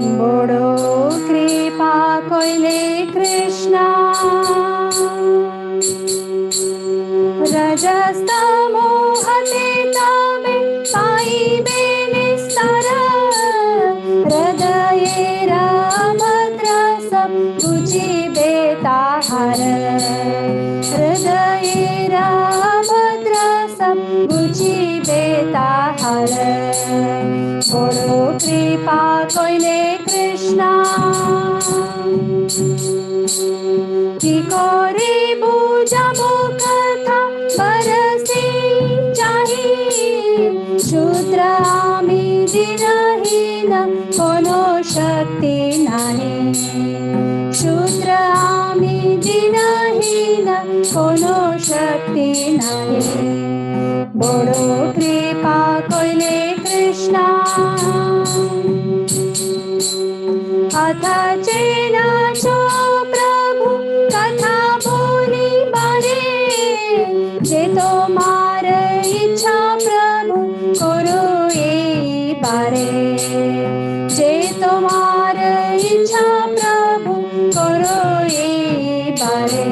বড় কৃপা কইলে কৃষ্ণ রজস্তমো হতে তবে পাইবে নিস্তার হৃদয়ে রামদ্রস বুঝিবে তাহার হৃদয়ে রামদ্রস বুঝিবে তাহার বড় কৃপা কইলে কৃষ্ণ কি করে বুঝাবো কথা বরসে চাহি শূদ্র আমি দিনহীন কোনো শক্তি নাহি শূদ্র আমি দিনহীন কোনো শক্তি নাহি বড় কৃপা কইলে কৃষ্ণ अथ चेनाचो प्रभु कथा बोली बारे जे তোমার ইচ্ছা প্রভু করো এই বারে যে তোমার ইচ্ছা প্রভু করো এই বারে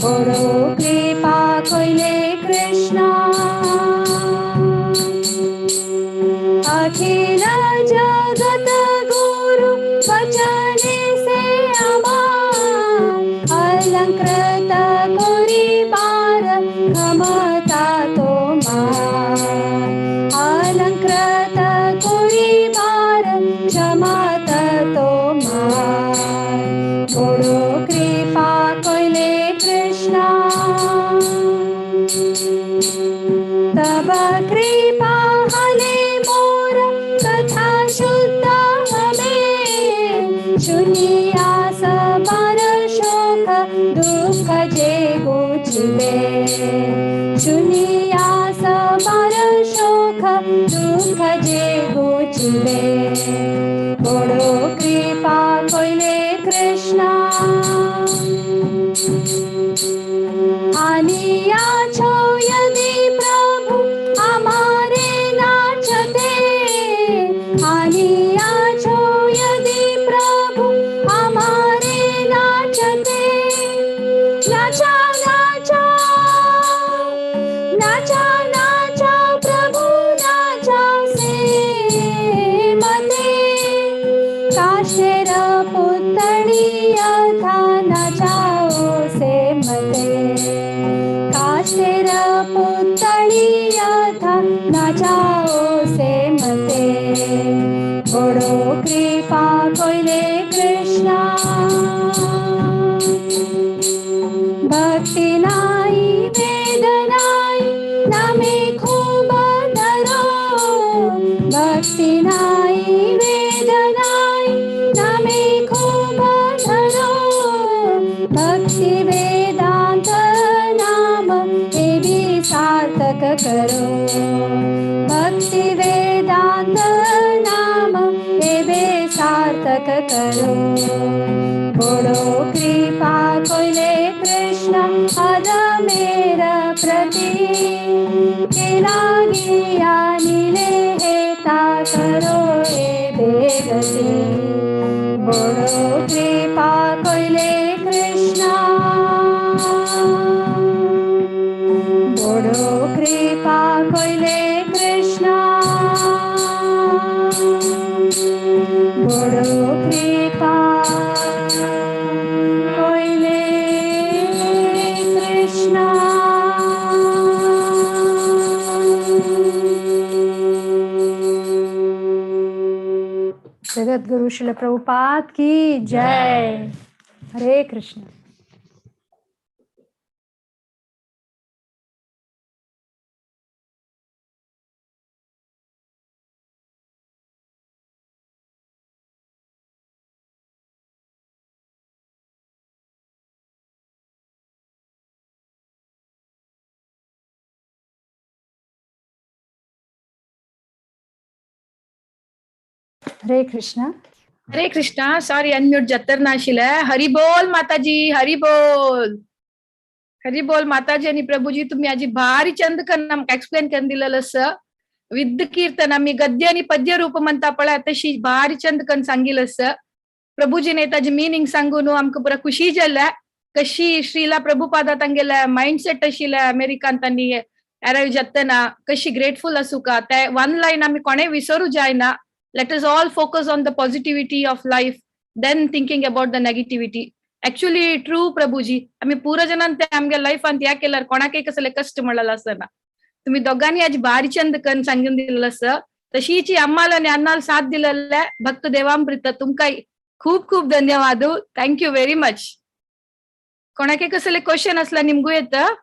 বড় কৃপা কইলে কৃষ্ণ अखिल जगत गुरु वचने से अमार अलंकृत करिबार क्षमता তোমার अलंकृत करिबार क्षमता তোমার বড় কৃপা কইলে কৃষ্ণ तब कृपा हले मोर कथा शुद्ध हमे शुनिया सबार शोक दुख जे गुचिबे शुनिया सबार शोक दुख जे गुचिबे বড় কৃপা কইলে কৃষ্ণ আনিয়াছো यदि প্রভু আমারে নাচতে আনিয়াছো यदि প্রভু আমারে নাচতে নাচা নাচা নাচা নাচা প্রভু নাচা সে মতে কাশের পুতಳಿ यथा নাচাও সে মতে কাশের পুতಳಿ यथा নাচাও সে মতে বড় কৃপা কইলে কৃষ্ণ ভক্তি নাই বেদ নাই নামে খুব ধরো ভক্তি নাই বেদ নাই নামে খুব ধরো ভক্তি বেদান্ত নাম এবি সার্থক করো ভক্তি বেদান্ত নাম এবে সার্থক করো বড় কৃপা কইলে কৃষ্ণ অদমের প্রতি কে লাগিয়া নিলে হেতা করো এ বেগতি বড় কৃপা কইলে কৃষ্ণ বড় কৃপা কইলে কৃষ্ণ বড় কৃপা কইলে কৃষ্ণ। जगत गुरु श्रील प्रभुपाद की जय। हरे कृष्ण। हरे कृष्ण। हरे कृष्णा। सॉरी अनम्यूट जातर नाशिल्लें। हरी बोल माताजी, हरी बोल, हरी बोल माताजी आणि प्रभुजी। तुम्ही आजी भारी चंद करून आमकां एक्सप्लेन करून दिलेलं आसा। विद्ध कीर्तन आमी गद्य आणि पद्य रूप म्हणता पळय तशी भारी चंद कन सांगिल असं. प्रभुजीने ताजी मिनिंग सांगून आमकां पुरा खुशी जाल्या कशी श्रीला प्रभुपादा तांगेल्या मायंडसेट आशिल्ल्या अमेरिकान तांणी अरायव जातना कशी ग्रेटफूल आसूं का ते वन लायन आमी कोणें विसरू जायना. Let us all focus on the positivity of life than thinking about the negativity. Actually true Prabhuji, आमी पुरा जणान ते आमगे लायफान ह्या केल्यार कोणाकय कसले कश्ट म्हणलेलो आसना. तुम्ही दोगांनी आज भारी चंद कन सांगून दिलेलं असं. तशीची आम्हाला आणि अन्नाला साथ दिलेल्या भक्त देवामृत तुमकां खूप खूप धन्यवाद. Thank you very much. कोणाके कसले क्वेश्चन असला निमगू येतं.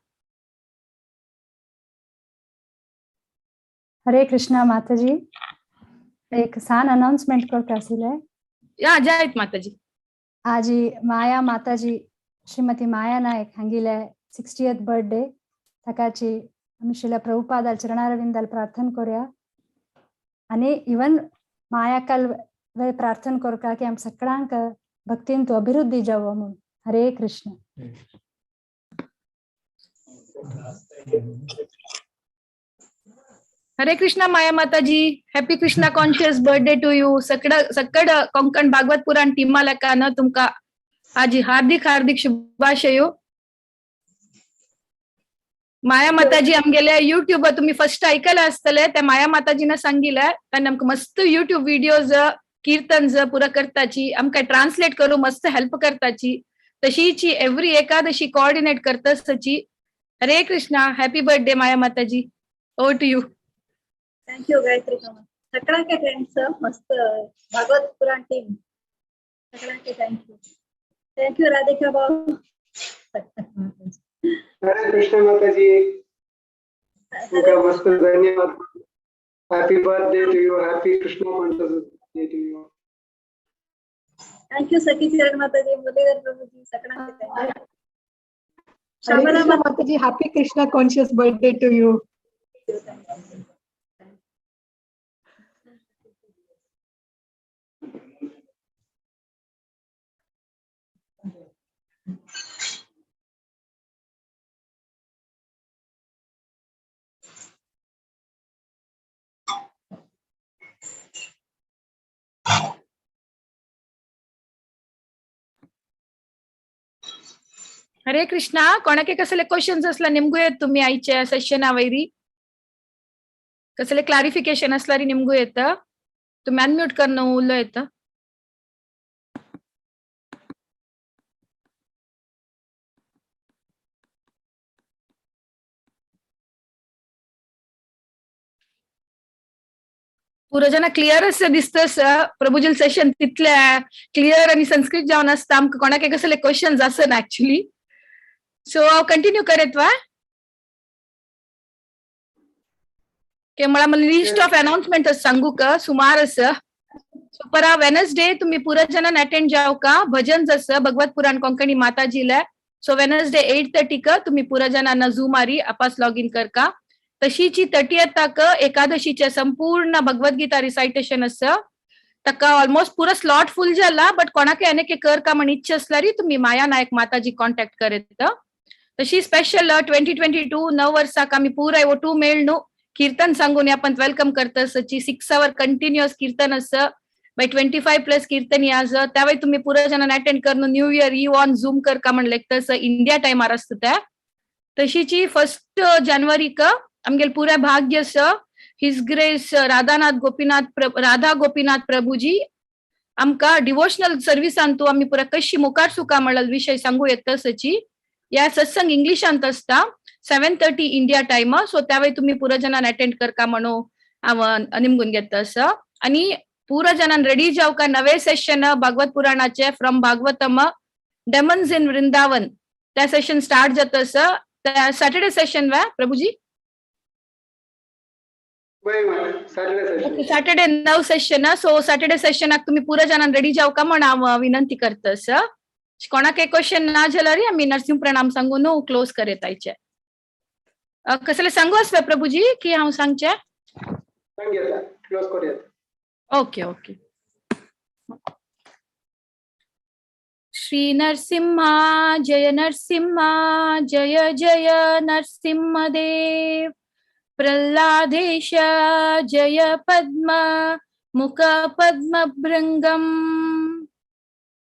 हरे कृष्णा माताजी, एक सान अनाउन्समेंट करता आशिल्लें. या जायत माताजी. आजी माया माताजी श्रीमती माया नायक हांगेले 60th birthday, ताकाची आमी श्रीला प्रभुपादाल चरणारविंदाल प्रार्थना करूया आनी इवन मायाकाल वे प्रार्थना करता की आम सगळ्यांक भक्तीन तो अभिवृद्धी जावो म्हूण. हरे कृष्ण. हरे Krishna Maya Mataji, happy Krishna conscious birthday to you. सकड सकड Konkan Bhagwat पुराण टीमा लेकान तुमका आज हार्दिक हार्दिक शुभाशयो. माया माताजी आमगेले युट्यूब तुम्ही फर्स्ट ऐकलं असतले त्या माया माताजीना सांगितलं त्यांनी आमकां मस्त युट्यूब व्हिडिओज कीर्तन पुरा करताची आमकां ट्रान्सलेट करू मस्त हेल्प करताची. तशीची एव्हरी एकादशी कोऑर्डिनेट करतसची. Hare Krishna, happy birthday Maya Mataji, over to you. Thank you Gayatri Kamat. सगळ्यांके thanks, मस्त भागवत पुराण team सगळ्यांके thank you. Thank you Radhika भाऊ. हरे कृष्ण माताजी, तुमका मस्त धन्यवाद. Happy birthday to you, happy Krishna conscious day to you. Thank you Sakhi Charan Mataji, Muralidhar Prabhuji, सगळ्यांके thank you. Hare Krishna Mataji, happy Krishna conscious birthday to you. Hare Krishna. कोणाके कसले questions असला निमगू येत तुम्ही आयच्या सेशना वयरी कसले clarification असल्यारी निमगू येत तुम्ही unmute करणं उलो येतं. पुरो जना क्लियर असं दिसतस प्रभुजील सेशन तितल्या क्लियर आणि संस्कृत जावन आसता आमकां कोणाके कसले क्वेश्चन्स आसना ऍक्च्युली. सो हांव कंटिन्यू करेत वा के मला मला लिस्ट ऑफ अनाउन्समेंट सांगू का सुमार असं. सो परा वेनसडे तुम्ही पुरा जणांना अटेंड जाव का भजन जसं भगवत पुराण कोंकणी माताजीला. सो वेनसडे 8:30 क तुम्ही पुरा जणांना झूम आरी आपास लॉग इन कर का. तशीची 30 ताक एकादशीच्या संपूर्ण भगवद्गीता रिसायटेशन असं ताका ऑलमोस्ट पुरा स्लॉट फुल जाला बट कोणाके अनेक कर का म्हण इच्छा असल्यारी तुम्ही माया नायक माताजी कॉन्टॅक्ट करेत. तशी स्पेशल 2022 9 वर्साक आमी पुराय ओटू मेळनु कीर्तन सांगून आपण welcome करतसची 6 our continuous कीर्तन असं बाय 25+ कीर्तनी आज त्यावेळी तुम्ही पुरा जणांना अटेंड करून new year you on zoom कर का म्हणले तसं इंडिया टायमार असतं त्या. तशीची 1 जानेवारी क आमगेल पुरा भाग्य स his grace Radhanath Gopinath Radha Gopinath Prabhuji आमका डिवोशनल सर्विसान तू आमी पुरा कशी मुखार सुका म्हणल विषय सांगू येत तसची. या सत्संग इंग्लिशांत असता 7:30 इंडिया टाइम. सो त्यावेळी तुम्ही पुरा जणांना अटेंड कर का म्हणू हांव निमगून घेत असं. आणि पुरा जणांना रेडी जाव का नवे सेशन भागवत पुराणाचे from Bhagavatam demons in Vrindavan त्या सेशन स्टार्ट जात असं. त्या सॅटर्डे सेशन वा प्रभुजी सॅटर्डे 9 सेशन. सो सॅटर्डे सेशनाक तुम्ही पुरा जणांना रेडी जाव का म्हण हांव विनंती करता असं. कोणाक क्वेश्चन ना जाल्यार आमी नरसिंह प्रणाम सांगून क्लोज करेत आयचे. कसले सांगू आसता प्रभुजी की हांव सांगचें? क्लोज करूया. Okay okay. Shri Narasimha जय नरसिंहा जय जय नरसिंहदेव. प्रह्लादेश जय पद्म मुख पद्मभृङ्गम्।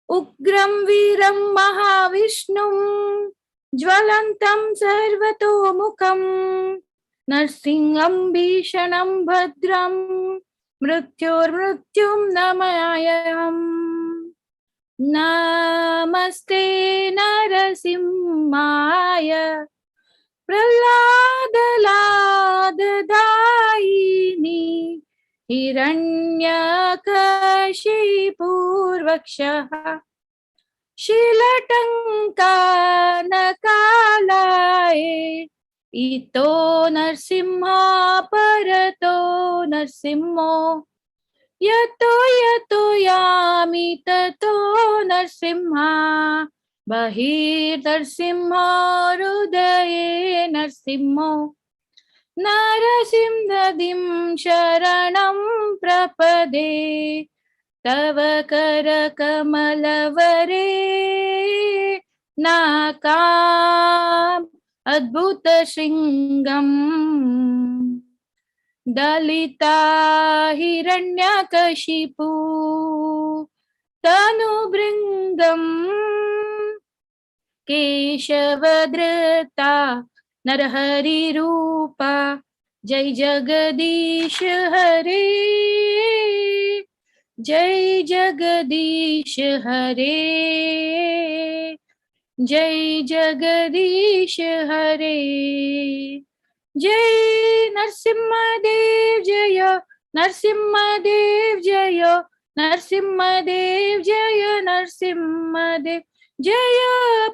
उग्रं वीरं महाविष्णुं ज्वलन्तं सर्वतोमुखं नरसिंहं भीषणं भद्रं मृत्योर्मृत्युं नमाम्यहम्। नमस्ते नरसिंहाय प्रह्लादलाददायिनि हिरण्यकशिपूर्वक्षः शिलटङ्कानकालाय इतो नरसिंह परतो नरसिंहो यतो यतो यामि ततो नरसिंह बहिर्नरसिंह हृदये नरसिंहो नरसिंहदिं शरणं प्रपदे तव करकमलवरे नाकाम् अद्भुतशृङ्गम् दलिता हिरण्यकशिपु तनुभृङ्गम् केशवधृता नरहरिरूपा जय जगदीश हरे जय जगदीश हरे जय जगदीश हरे। जय नरसिंहदेव जय नरसिंहदेव जय नरसिंहदेव जय नरसिंहदेव जय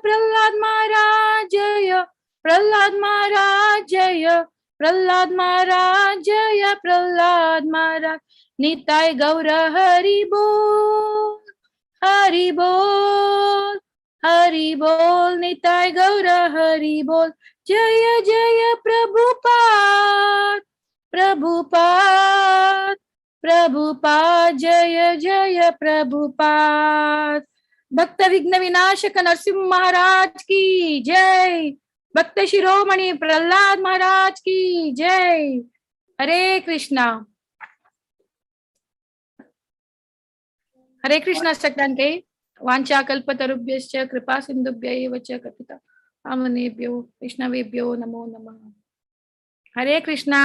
प्रहलाद महाराज जय प्रहलाद महाराज जय प्रहलाद महाराज जय प्रहलाद महाराज। निताय गौर हरि बोल हरि बोल हरि बोल निताय गौर हरि बोल। जय जय प्रभुपाद प्रभुपाद प्रभुपाद जय जय प्रभुपाद। भक्त विघ्न विनाशक नरसिंह महाराज की जय। भक्त शिरोमणि प्रहलाद महाराज की जय। हरे कृष्णा। हरे कृष्णा सकांके वांछा कल्पतरुभ्यश्च कृपा सिंधुभ्य एव च कथिता आमनेभ्यो वैष्णवेभ्यो नमो नमः। हरे कृष्णा।